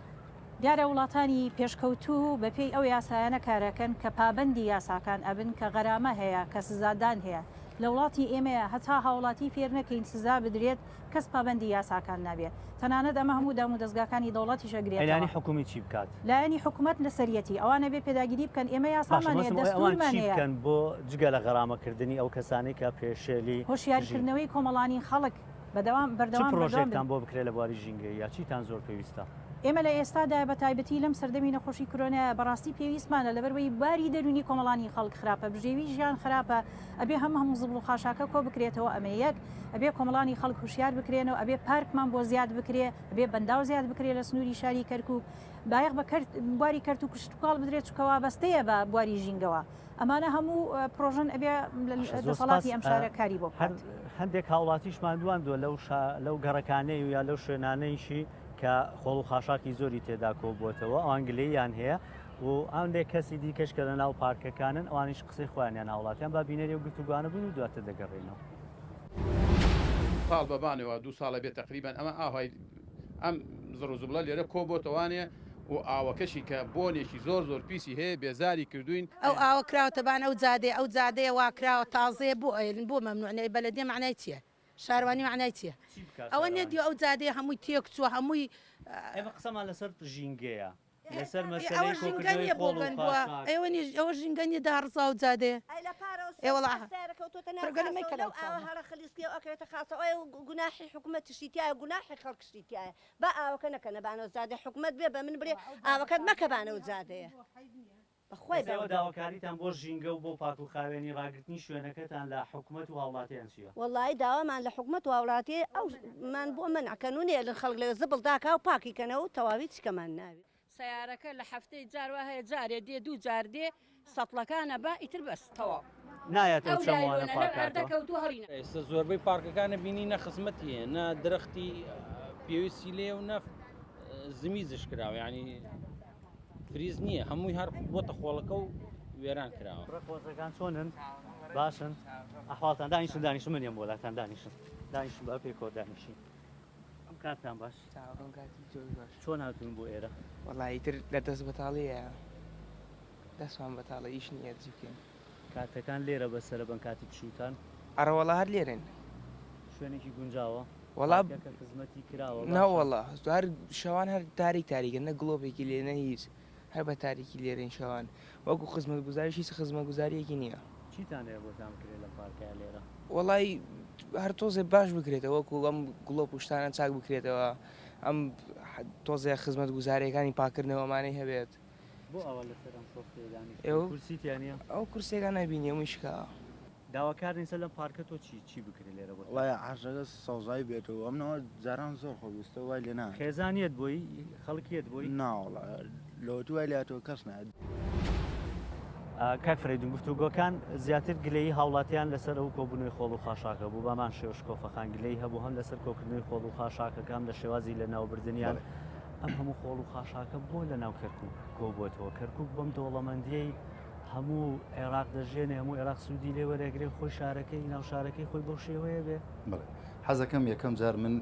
دیارە وڵاتانی پێشکەوتوو بەپێی ئەو یاسایانە کارەکەن کە پابەندی یاساکان ئەبن کە غەرامە هەیە کە سزادان هەیە لە وڵاتی ئێمەیا هەتا هاوڵاتی فێر نەکەین سزا بدرێت کەس پابەندی یاساکان نابێت تەنانەت ئەمە هەموو دامودەزگاکانی دەوڵەتیش ئەگرێتەوە.
لایەنی حکومی چی بکات؟
لایەنی حکومەت لەسەریەتی ئەوان ئەبێ پێداگیری بکەن ئێمە
باشە
یاسامان هەیە
مەبەستم ئەوەیە ئەوان
دەستورمان
چی
هەیە.
بکەن بۆ جگە لە غەرامەکردنی ئەو کەسانەی کە پێشێلی ژین.
هۆشیارکردنەوەی کۆمەڵانی خەڵک بەدەوام
چ
بەردەوام بەردەوام بن.
پرۆژەیەکتان بۆ بکرێت لە بواری ژینگەیی یا چیتان زۆر پێویستە؟
ئێمە لە ئێستادا بە تایبەتی لەم سەردەمی نەخۆشی کرۆنایە بەڕاستی پێویستمانە لەبەروەی باری دەروونی کۆمەڵانی خەڵک خراپە بژێوی ژیان خراپە ئەبێ هەم هەموو زبڵ و خاشاکە کۆ بکرێتەوە ئەمە یەک ئەبێ کۆمەڵانی خەڵک هوشیار بکرێنەوە ئەبێ پارکمان بۆ زیاد بکرێ ئەبێ بەنداو زیاد بکرێ لە سنووری شاری کەرکووک بایەخ بە کەرت بواری کەرت و کشتوکاڵ بدرێت چونکە وابەستەیە بە بواری ژینگەوە ئەمانە هەموو پرۆژەن ئەبێ
باشە زۆر سپاس
دەسەڵاتی ئەم شارە کاری بۆ
هەر
بکات.
هەندێک هاوڵاتیشمان دواندووە لەو شا لەو گەڕەکانەی و یا لەو شوێنانەیشی کە خۆڵ و خاشاکی زۆری تێدا کۆبووەتەوە ئەوان گلەییان هەیە و هەندێک کەسی دیکەش کە لەناو پارکەکانن ئەوانیش قسەی خۆیانیان هاوڵاتیان با بینەری ئەو گفتوگۆانە بن و دواتر دەگەڕێینەوە.
ساڵ بە بانەوە دوو ساڵە بێ تەقریبەن ئەمە ئاوهای ئەم زڕ و زبڵە لێرە کۆ بۆتەوانێ و ئاوەکەشی کە بۆنێکی زۆر زۆر پیسی هەیە بێزاری کردوین.
ئەو ئاوە کراوەتە بان ئەو جادەیە ئەو جادەیە وا کراوە تازەیە بۆ ئەیەلن بۆ مەمنوع نیە ئەی بەلەدیە مەعنای چیە شارەوانی مەعنای چیە
چی بکات
ئەوە
شارەوانی؟
نەدیوە ئەو جادەیە هەمووی تێک چووە هەمووی
ئێمە قسەمان لەسەر ژینگەیە لەسەر
ئێ ئەوە
مەسەلەی
ژینگە
کۆکردنەوەی
نیە بۆ
خۆڵ و
گەن بووە
خاشاک.
ئێوە نیە ئەوە ژینگە نیە داڕزاو جادەیە
ئەی لە پارەوە
ئێ وەڵا
سەر سەیارە کەوتۆتە ناو
پرگەلە
خاسەوە
مەیکە
لەو
لەو
ئاوە
چاومە.
هەڕە خلیسکێ و ئەکەوێتە خاسەوە ئەی گوناحی حکومەتیشی تیایە گوناحی خەڵکشی تیایە با ئاوەکە نەکەنە بانەو جادەیە حکومەت بێ بە من بڵێ ئاوەکەت مەکە بانەو جادەیە بەخوای
ئێستا ئێوە
بەردەوام.
داواکاریتان بۆ ژینگە و بۆ پاک و خاوێنی ڕاگرتنی شوێنەکەتان لە حکومەت و هاوڵاتیان چییە؟
وەڵایی داوامان لە حکومەت و هاوڵاتی ئەو مان بۆ مەنع کەن و نەیەلن خەڵک لەوێ زبڵ داکا و پاکی کەنەوە و تەواوی چکەمان ناوێ.
سەیارەکە لە هەفتەی جار وا هەیە جارێ دێ دوو جار دێ سەتڵەکانە با ئیتر بەس تەواو.
نایەت ئەو
ئەو
چەموانە
لایلۆنە لەو عەردە
پاکاتەوە.
کەوتووە هەڵی نا.
ئێستا زۆربەی پارکەکانە بینی نە خزمەتی هەیە نە درەختی پێویستی لێیە و نە زمیزش کراوە یانی فریز نییە هەمووی هەر بۆتە خۆڵەکە و وێران کراوە.
کوڕە قۆزەکان چۆنن باشن ئەحواڵتان دانیشن دانیشن من یەم بۆلاتان دانیشن دانیشن با پێکەوە دانیشین ئەم کاتتان باش
چاوەڕۆم کاتی زۆر باش.
چۆن هاتوون بۆ ئێرە؟
وەڵا ئیتر لە دەست بەتاڵیە دەستمان بەتاڵە ئیش نییە چی بکەین.
کاتەکان لێرە بەسەرە بەن کاتی پشووتان؟
ئەڕەوەڵا هەر لێرەین.
شوێنێکی گونجاوە؟
وەڵا
پارکەکە خزمەتی کراوە باشە؟
نەوەڵا هەر شەوان هەر تاریک تاریکە نە گڵۆپێکی لێ نە هیچ هەر بە تاریکی لێرەین شەوان وەکو خزمەتگوزاریش هیچ خزمەتگوزاریەکی نییە.
چیتان هەیە بۆتان بکرێت لەم پارکەیا لێرە؟
وەڵای هەر تۆزێ باش بکرێتەوە وەکو ئەم گڵۆپ و شتانە چاک بکرێتەوە ئەم تۆزێ خزمەتگوزاریەکانی پاکردنەوە ئەمانەی هەبێت.
بۆ ئاوا لەسەر ئەم شۆستەیە دانیشتوون؟ کورسی تیا نییە؟
ئەو کورسیەکان نابینی هەمووی شکاوە.
داواکار نیسە لەم پارکە تۆ چی چی بکرێ لێرە بۆتان؟
وەڵای عەرزەکە سەوزایی بێتەوە ئەمنەوە جاران زۆر خۆش بوو ئیستا وای لێ نەهاتووە.
خێزان یەت بۆی؟ خەڵک یەت بۆی؟
ناوەڵا لەوەتی وای لێ هاتووە کەس نایەت.
کاک فەرەیدون گفتوگۆکان زیاتر گلەیی هاوڵاتیان لەسەر ئەو کۆبوونەوەی خۆڵ و خاشاکە بوو بامان شێوە شکۆفەخان گلەیی هەبوو هەم لەسەر کۆکردنەوەی خۆڵ و خاشاکەکە هەم لە شێوازی لەناوبردنیان ئەم هەموو خۆڵ و خاشاکە بۆ لەناو کەرکوک کۆبووەتەوە کەرکوک بەم دەوڵەمەندیەی هەموو عێراق دەژێنێ هەموو عێراق سوودی لێ وەرەگرێ خۆی شارەکەی ناو شارەکەی خۆی بەو شێوەیە بێ.
بەڵێ حەزەکەم یەکەم جار من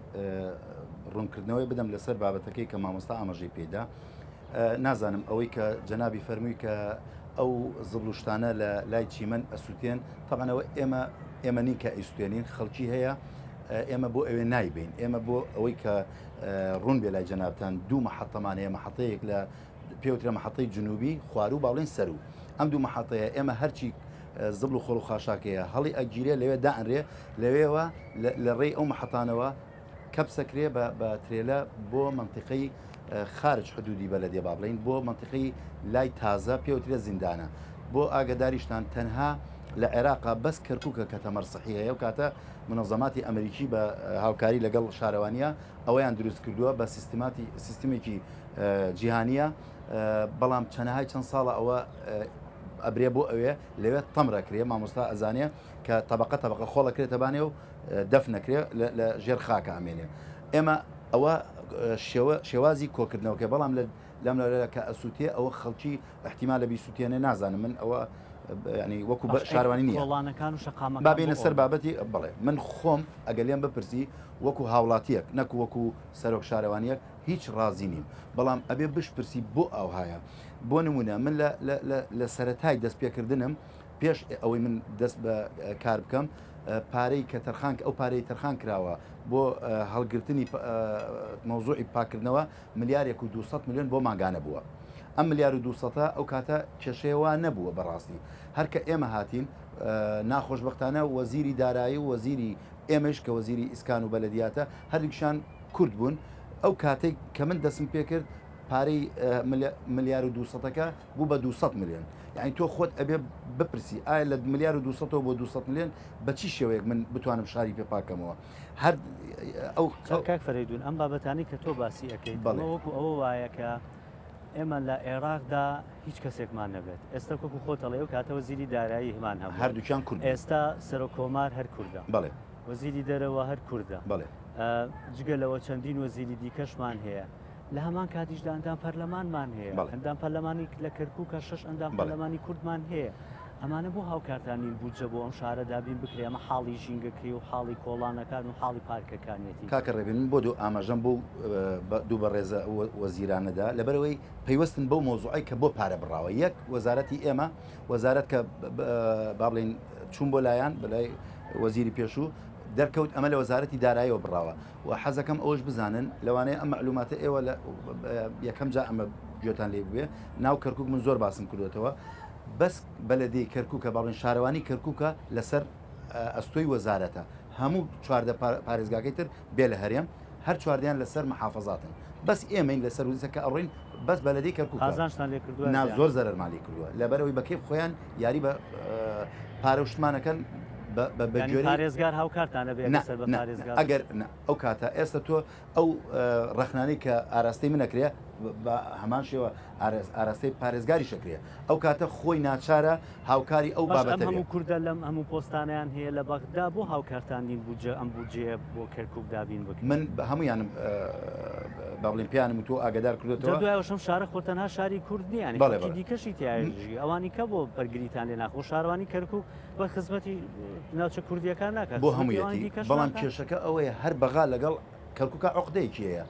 ڕوونکردنەوەی بدەم لەسەر بابەتەکەی کە مامۆستا ئاماژەی پێدا نازانم ئەوەی کە جەنابی فەرمووی کە ئەو زبڵ و شتانە لە لای چیمەن ئەسووتێن تەبعەن ئەوە ئێمە ئێمە نین کە ئەیسووتێنین خەڵکی هەیە ئێمە بۆ ئەوێ نایبین ئێمە بۆ ئەوەی کە ڕوون بێ لای جەنابتان دوو مەحەتەمان هەیە مەحەتەیەک لە پێوترە مەحەتەی جنوبی خواروو با بڵێین سەروو ئەم دوو مەحەتەیە ئێمە هەرچی زبڵ و خۆڵ و خاشاکەیە هەڵی ئەگیرێ لەوێ دائەنرێ لەوێوە لە ڕێی ئەو مەحەتانەوە کەپسەکرێ بە بە ترێلە بۆ مەنتیقەی خارج حدودی بەلەدیە با بڵێین بۆ مەنتیقەی لای تازە پێوترێ زیندانە بۆ ئاگەداریشتان تەنها لە عێراقا بەس کەرکوکە کە تەمەر سحی هەیە و کاتە منەزەماتی ئەمریکی بە هاوکاری لەگەڵ شارەوانیە ئەوەیان دروست کردووە بە سیستماتی سیستمێکی جیهانیە بەڵام چەنەهای چەند ساڵە ئەوە ئەبرێ بۆ ئەوێ لەوێ تەمرەکرێ مامۆستا ئەزانێ کە تەبقە تەبقە خۆڵەکرێتە بانێ و دەف نەکرێ لە ژێر خاکە ئەمێنێ ئێمە ئەوە شێوە شێوازی کۆکردنەوەکە بەڵام لە لەم لە کە ئەسووتێ ئەوە خەڵکی احتیمال لە بیسووتێنێ نازانم من ئەوە ینی وەکو بە شارەوانی نییە
کۆڵانەکان و شەقامەکان
با بێینە سەر بابەتی بڵێ من خۆم ئەگەر لێم بپرسی وەکو هاوڵاتیەک نەک وەکو سەرۆک شارەوانیەک هیچ ڕازی نیم بەڵام ئەبێ بشپرسی بۆ ئاوهایە بۆ نمونە من لە سەرەتای دەست پێکردنم پێش ئەوەی من دەست بە کار بکەم پارەی کە تەرخان ئەو پارەی تەرخان کراوە بۆ هەڵگرتنی مەوزوعی پاکردنەوە ملیارێک و 200 میلیۆن بۆ مانگانە بووە ئەم ملیار و 200 ئەو کاتە کێشەیەوە نەبووە بەڕاستی هەرکە ئێمە هاتین ناخۆشببختانە وەزیری دارایی و وەزیری ئێمەش کە وەزیری ئیسکان و بەلەدیاتە هەردووکیشان کورد بوون ئەو کاتێک کە من دەسم پێکرد پارەی ملیار و دووسەتەکە بوو بە 200 ملیۆن یعنی تۆ خۆت ئەبێ بپرسی ئایا لە ملیار و 200 بۆ 200 ملیۆن بە چی شێوەیەک من بتوانم شاری پێ پاکەمەوە هەر ئەو
کاک فەرەیدون ئەم بابەتانی کە تۆ باسی ئەەکەیت بەڵێ وەکو ئەوە وایە کە ئێمە لە عێراقدا هیچ کەسێکمان نەبێت ئێستا وەکو خۆت ئەڵێی ئەو کاتە وەزیری دارایی همان هەبوو
هەردووکیان کورد بوون.
ئێستا سەرۆک کۆمار هەر کوردە
بەڵێ.
وەزیری دەرەوە هەر کوردە
بەڵێ.
جگە لەوە چەندین وەزیری دیکەشمان هەیە لە هەمان کاتیشدا ئەندام پەرلەمانمان هەیە
بەڵێ.
ئەندام پەرلەمانی لە کەرکووکە شەش ئەندام
بەڵێ.
پەرلەمانی کوردمان هەیە ئەمانە بۆ هاوکارتان نین بودجە بۆ ئەم شارە دابین بکرێ ئەمە حاڵی ژینگەکەی و حاڵی کۆڵانەکان و حاڵی پارکەکانیەتی.
کاکە ڕێبین من بۆ دوو ئاماژەم بۆ دوو بەڕێزە وەزیرانەدا لەبەرئەوەی پەیوەستن بەو مەوزوعەی کە بۆ پارە بڕاوە یەک وەزارەتی ئێمە وەزارەت کە با بڵێین چوون بۆ لایان بەلای وەزیری پێشوو دەرکەوت ئەمە لە وەزارەتی دارایەوە بڕاوە و حەزەکەم ئەوش بزانن لەوانەیە ئەم مەعلوماتە ئێوە لە یەکەم جا ئەمە گوێتان لێ بوێ ناو کەرکک من زۆر باسم کردوێتەوە بەس بەلەدەی کەرکووکە باڵێن شارەوانی کەرکووکە لەسەر ئەستۆی وەزارەتە هەموو 14 پارێزگاکەی تر بێ لە هەرێم هەر چواردەیان لەسەر محافەزاتن بەس ئێمەین لەسەر وزە کە ئەڕۆین بەس بەلەدەی کەرکوک
قازانجتان لێ کردووە
نا زۆر زەرەرمان لێ کردووە لەبەرەوەی بە کەیف خۆیان یاری بە پارە و شتمانەکەن بە
یانی
گوێرەی
پارێزگار هاوکارتان ئەبێ
نا
ئەگەر سەر بە
نا
پارێزگا بن؟
ئەگەر نا ئەو کاتە ئێستا تۆ ئەو ڕەخنانەی کە ئاراستەی من ئەکرێ بە هەمان شێوە ئاراستەی پارێزگاریش ئەکرێ ئەو کاتە خۆی ناچارە هاوکاری ئەو
باش ئەم
بابەتە بێ.
هەموو کوردە لەم هەموو پۆستانەیان هەیە لە بەغدا بۆ هاوکارتان نین بودجە ئەم بودجەیە بۆ کەرکوک دابین بکرێت؟
من هەموویانم با بڵێین پێیانم وتووە ئاگادار
جا
کردۆتەوە.
دوای ئەوەش ئەم شارە خۆ تەنها شاری کورد نییە یانی
بەڵێ
خەڵکی
بەڵێ.
دیکەشی تیایە ژی ئەوانی کە بۆ بەرگریتان لێ ناکەن خۆ شارەوانی کەرکوک بە خزمەتی ناوچە کوردییەکان ناکات
بۆ
خزمەتی ئەوانی
هەموویەتی
دیکەش
بەڵام
ناکات؟
کێشەکە ئەوەیە هەر بەغا لەگەڵ کەرکوکا عوقدەیەکی هەیە.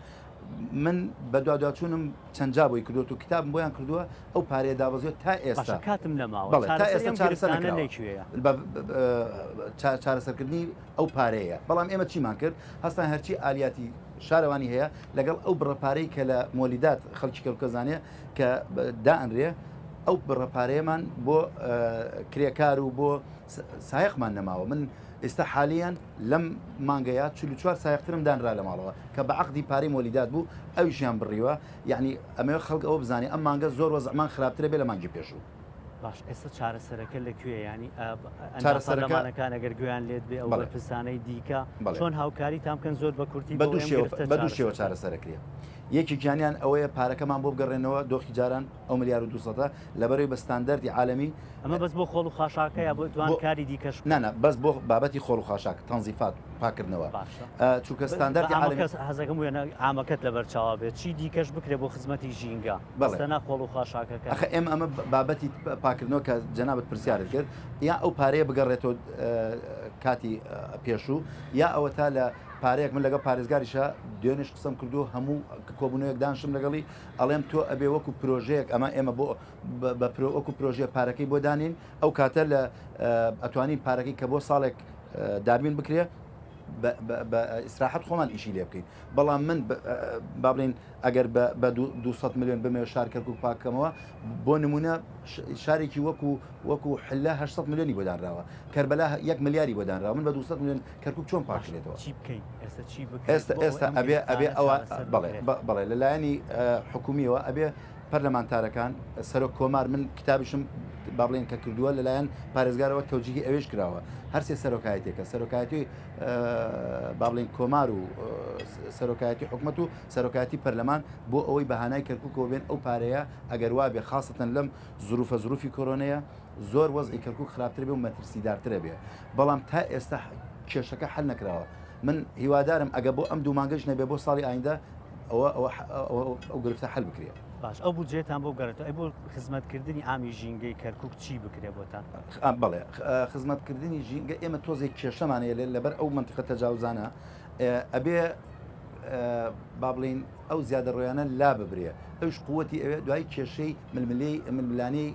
من بەدواداچوونم چەند جا بۆی کردووە و کتابم بۆیان کردووە ئەو پارەیە دابەزیوە تا ئێستا
باشە کاتم نەماوە
بەڵێ تا
چارەسەری
ئێستا
ئەم
چارەسەر
گرفتانە
نەکراوە
لەکوێیە؟
بە چارەسەرکردنی ئەو پارەیە بەڵام ئێمە چیمان کرد هەستان هەرچی ئالیاتی شارەوانی هەیە لەگەڵ ئەو بڕە پارەی کە لە مۆلیدات خەڵکی کەرکوکە زانێ کە دائەنرێ ئەو بڕە پارەیەمان بۆ کرێکار و بۆ سایەقمان نەماوە من ئێستا حالیان لەم مانگەیا 44 سایەقترم دانرا لە ماڵەوە کە بە عەقدی پارەی مۆلیدات بوو ئەویشیان بڕیوە یعنی ئەمەوێ خەڵک ئەوە بزانێ ئەم مانگە زۆر وەزعمان خراپترە بێ لە مانگی پێشوو.
باش ئێستا چارەسەرەکە لە کوێ ینی
چارەسەرەکە
پەرلەمانەکان ئەگەر گوێیان لێت بێ ئەو بەرپرسانەی دیکە چۆن هاوکاریتان بکەن زۆر بە کورتی
بە دوو شێوە چارەسەرەکرێ یەکێکیانیان ئەوەیە پارەکەمان بۆ بگەڕێنەوە دۆخی جاران ئەو ملیار و دووسەدە لەبەرەوەی بە ستاندەردی عالەمی
ئەمە بەس بۆ خۆڵ و خاشاکە یا بۆ دوان کاری دیکەش
نا نا بەس بۆ بابەتی خۆڵ و خاشاک تەنزیفات پاکردنەوە
باشە
چونکە ستاندەردی عالەمی
حەزەکەم وێنە عامەکەت لەبەر چاوا بێت چی دیکەش بکرێ بۆ خزمەتی ژینگە
بەڵێ
تەنها خۆڵ و خاشاکەکە
ئەخە ئێمە ئەمە بابەتی پاکردنەوە کە جەنابت پرسیارت کرد یا ئەو پارەیە بگەڕێتەوە کاتی پێشوو یا ئەوەتا لە پارەیەک من لەگەڵ پارێزگاریشە دوێنێش قسەم کردو هەموو کۆبوونەوەیەک دانشم لەگەڵی ئەڵێم تۆ ئەبێ وەکو پرۆژەیەک ئەمە ئێمە بۆ بە پرۆ وەکو پرۆژەیە پارەکەی بۆ دانین ئەو کاتە لە ئەتوانین پارەکەی کە بۆ ساڵێک دابین بکرێ بە ئیسراحەت خۆمان ئیشی لێ بکەین بەڵام من با بڵین ئەگەر بە 200 میلیۆن بمەوێ شار کەرکک پاککەمەوە بۆ نمونە شارێکی وەکو وەکو حلە 800 میلیۆنی بۆ دانراوە کەربەلا 1 ملیاری بۆ دانراوە من بە 200 میلیۆن کەرکک چۆن پاکرێتەوە
چی بکەین ئێستا چی بکەین
ئێستا ئێستا ئەبێ ئەبێ ئەوە بەڵێ بەڵێ لەلایەنی حکومیەوە ئەبێ پەرلەمانتارەکان، سەرۆک کۆمار، من کتابیشم با بڵێین کە کردووە لەلایەن پارێزگارەوە تەوجیهی ئەوێش کراوە، هەرسێ سەرۆکایەتیەکە، سەرۆکایەتی با بڵێین کۆمار و سەرۆکایەتی حکومەت و سەرۆکایەتی پەرلەمان بۆ ئەوەی بە هانای کەرکوکەوە بێن ئەو پارەیە ئەگەر وابێ خاسەتەن لەم زروفە زروفی کۆرۆنەیە زۆر وەزعی کەرکوک خراپتر بێ و مەترسیدارترە بێ بەڵام تا ئێستا کێشەکە حل نەکراوە من هیوادارم ئەگە بۆ ئەم دوو مانگەش نەبێ بۆ ساڵی ئایندە ئەوە ئەوە ئەو گرفتە حل بکرێ.
باش ئەو بودجەیەتان بۆ بگەڕێتەوە ئەی بۆ خزمەتکردنی عامی ژینگەی کەرکوک چی بکرێ بۆتان؟
بەڵێ خزمەتکردنی ژینگە ئێمە تۆزێک کێشەمان هەیە لەبەر ئەو مەنتیقە تەجاوزانە ئەبێ با بڵێین ئەو زیادەڕۆیانە لا ببرێ ئەوش قوتی ئەوێ دوای کێشەی ململێی ململانێی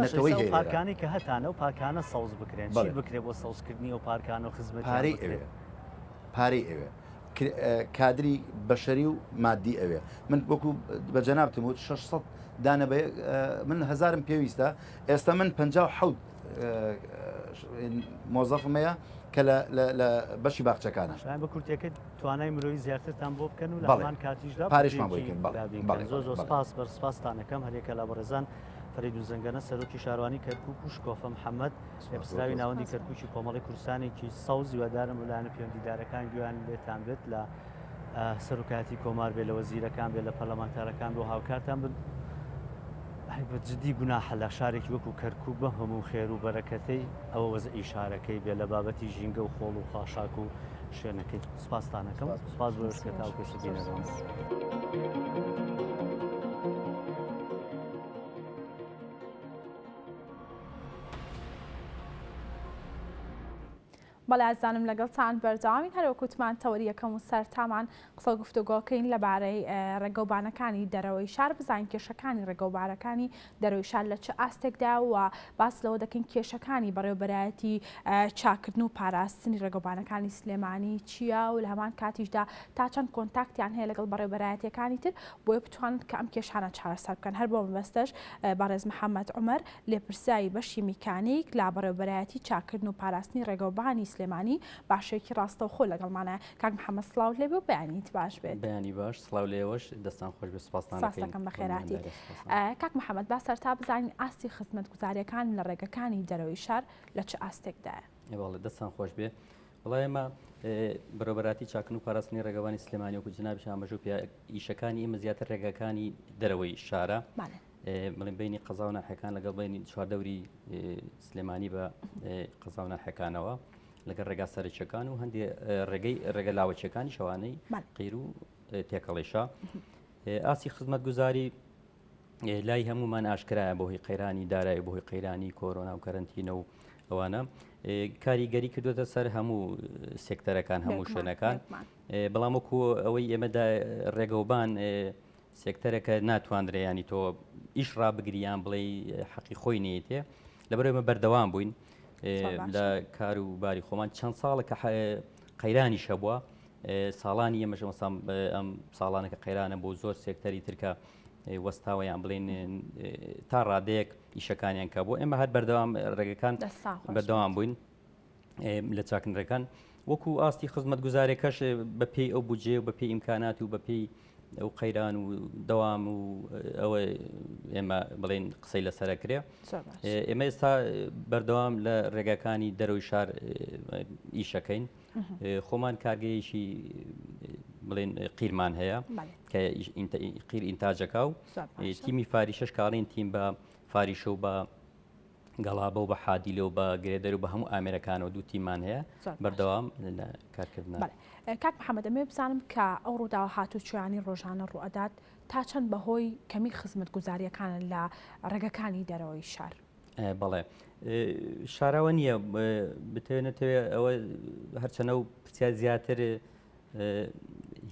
نەتەوەی هەیە
پارکانی کە هەتانە و پارکانە سەوز بکرێن چی بکرێ بۆ سەوزکردنی ئەو پارکان و خزمەت
پارەی ئەوێ پارەی ئەوێ کادری بەشەری و مادی ئەوێ من وەکو بە جەنابتم وت 600 دانە بە من هەزارم پێویستە ئێستا من 57 مۆزەفم هەیە کە لە بەشی باخچەکانە
بە کورتەکە توانای مرۆیی زیاترتان بۆ بکەن و لە هەمان کاتیشدا
پارێشمان بۆ بکەن
زۆر زۆر سپاس بەر سپاستانەکەم هەرێکە لە بەڕێزان فەریدون زەنگەنە سەرۆکی شارەوانی کەرکوک و شکۆفە محەممەد لێپرسراوی ناوەندی کەرکوکی کۆمەڵی کوردستانێکی سەوز هیوادارم لایەنە پەیوەندیدارەکان گوێیان لێتان بێت لە سەرۆکایەتی کۆمار بێ لە وەزیرەکان بێ لە پەرلەمانتارەکان بۆ هاوکارتان بن بە جدی گوناحە لە شارێکی وەکو کەرکوک بەم هەموو خێر و بەرەکەتەی ئەوە وەزعی شارەکەی بێ لە بابەتی ژینگە و خۆڵ و خاشاک و شوێنەکەی سپاستانەکەم سپاس بۆ کە تاوکو ئێستا بینەران
بەڵێ ئازیزانم لەگەڵتان بەردەوامین هەروەک وتمان تەوەری یەکەم و سەرتامان قسە و گفتوگۆکەین لەبارەی ڕێگەوبانەکانی دەرەوەی شار بزانین کێشەکانی ڕێگەوبارەکانی دەرەوەی شار لە چ ئاستێکدا و باس لەوە دەکەین کێشەکانی بەڕێوەبەرایەتی چاکردن و پاراستنی ڕێگەوبانەکانی سلێمانی چییە و لە هەمان کاتیشدا تا چەند کۆنتاکتیان هەیە لەگەڵ بەڕێوەبەرایەتیەکانی تر بۆیە بتوانن کە ئەم کێشانە چارەسەر بکەن هەر بۆ مەبەستەش بەڕێز محەممەد عومەر لێپرسراوی بەشی میکانیک لە بەڕێوەبەرایەتی چاککردن و پاراستنی ڕێگەوبانی سلێمانی باشێکی ڕاستەوخۆ لەگەڵمانە کاک محەممەد سڵاوت لێبێ و بەیانیت باش بێت.
بەیانی باش سڵاو لە ئێوەش دەستان خۆش بێت سوپاستان
سپاس
دەکەین
دەکەم
بۆ
بەخێرهاتیت.
میوانداری سوپاستان.
کاک محەممەد با سەرەتا بزانین ئاستی خزمەتگوزارییەکان لە ڕێگەکانی دەرەوەی شار لە چ ئاستێکدایە؟
بەڵێ دەستان خۆش بێ. وەڵا ئێمە بەڕێوەبەرایەتی چاکردن و پاراستنی ڕێگەوانی سلێمانی وەکو جەنابیش ئاماژەو پێ ئیشەکانی ئێمە زیاتر ڕێگاکانی دەرەوەی شارە.
بەڵێ.
بڵێن بینی قەزا و ناحیەکان لەگەڵ بینی چواردەوری سلێمانی بە قەزا و ناحیەکانەوە لەگەڵ ڕێگا سەرەکیەکان و هەندێ ڕێگەی ڕێگە لاوەکیەکانی شەوانەی قیر و تێکەڵیشە ئاسی خزمەتگوزاری لای هەمومان ئاشکرایە بۆ هی قەیرانی دارایی بۆ هی قەیرانی کۆرۆنا و کەرەنتینە و ئەوانە. کاریگەری کردوێتە سەر هەموو سێکتەرەکان هەموو شوێنەکان بەڵام وەکو ئەوەی ئێمەدا ڕێگەوبان سێکتەرەکە ناتواندرێ ینی تۆ ئیش ڕابگریان بڵێ حەقی خۆی نیتێ لەبەر ئێمە بەردەوام بووین لە کار و باری خۆمان چەند ساڵە کە قەیرانی شەبووە ساڵانی ئێمەش ئەم ساڵانەکە قەیرانە بۆ زۆر سێکتەری ترکە وەستاوە یان بڵین تا ڕادەیەک ئیشەکانیان کە بۆ ئێمە هەر بەردەوام ڕێگەکان بەردەوام بووین لە چاکنرەکان وەکو ئاستی خزمەت گوزارێکەش بە پێی ئەو بودجێ و بە پێی ئیمکانات و بە پێی ئەو قەیران و دەوام و ئەوە ئێمە بڵێن قسەی لەسەرە کرێ ئێمە ئێستا بەردەوام لە ڕێگاکانی دەرەوەی شار ئیشەکەین خۆمان کارگەیەکی بڵێن قیرمان هەیە کە قیر ئینتاجەکە و تیمی فاریشەش کاڵین تیم بە فاریشە و بە گەڵابە و بە حادیلە و بە گرێدەر و بە هەموو ئامێرەکانەوە دوو تیممان هەیە بەردەوام لە کارکردن.
کاک محەممەد ئەمەوێ بزانم کە ئەو ڕووداوە هاتوچۆیانەی ڕۆژانە ڕووئەدات تا چەند بەهۆی کەمی خزمەتگوزارییەکانە لە ڕێگەکانی دەرەوەی شار؟
بەڵێ شاراوە نییە بتەوێ نەتەوێ ئەوە هەرچەنە و پرسیار زیاتر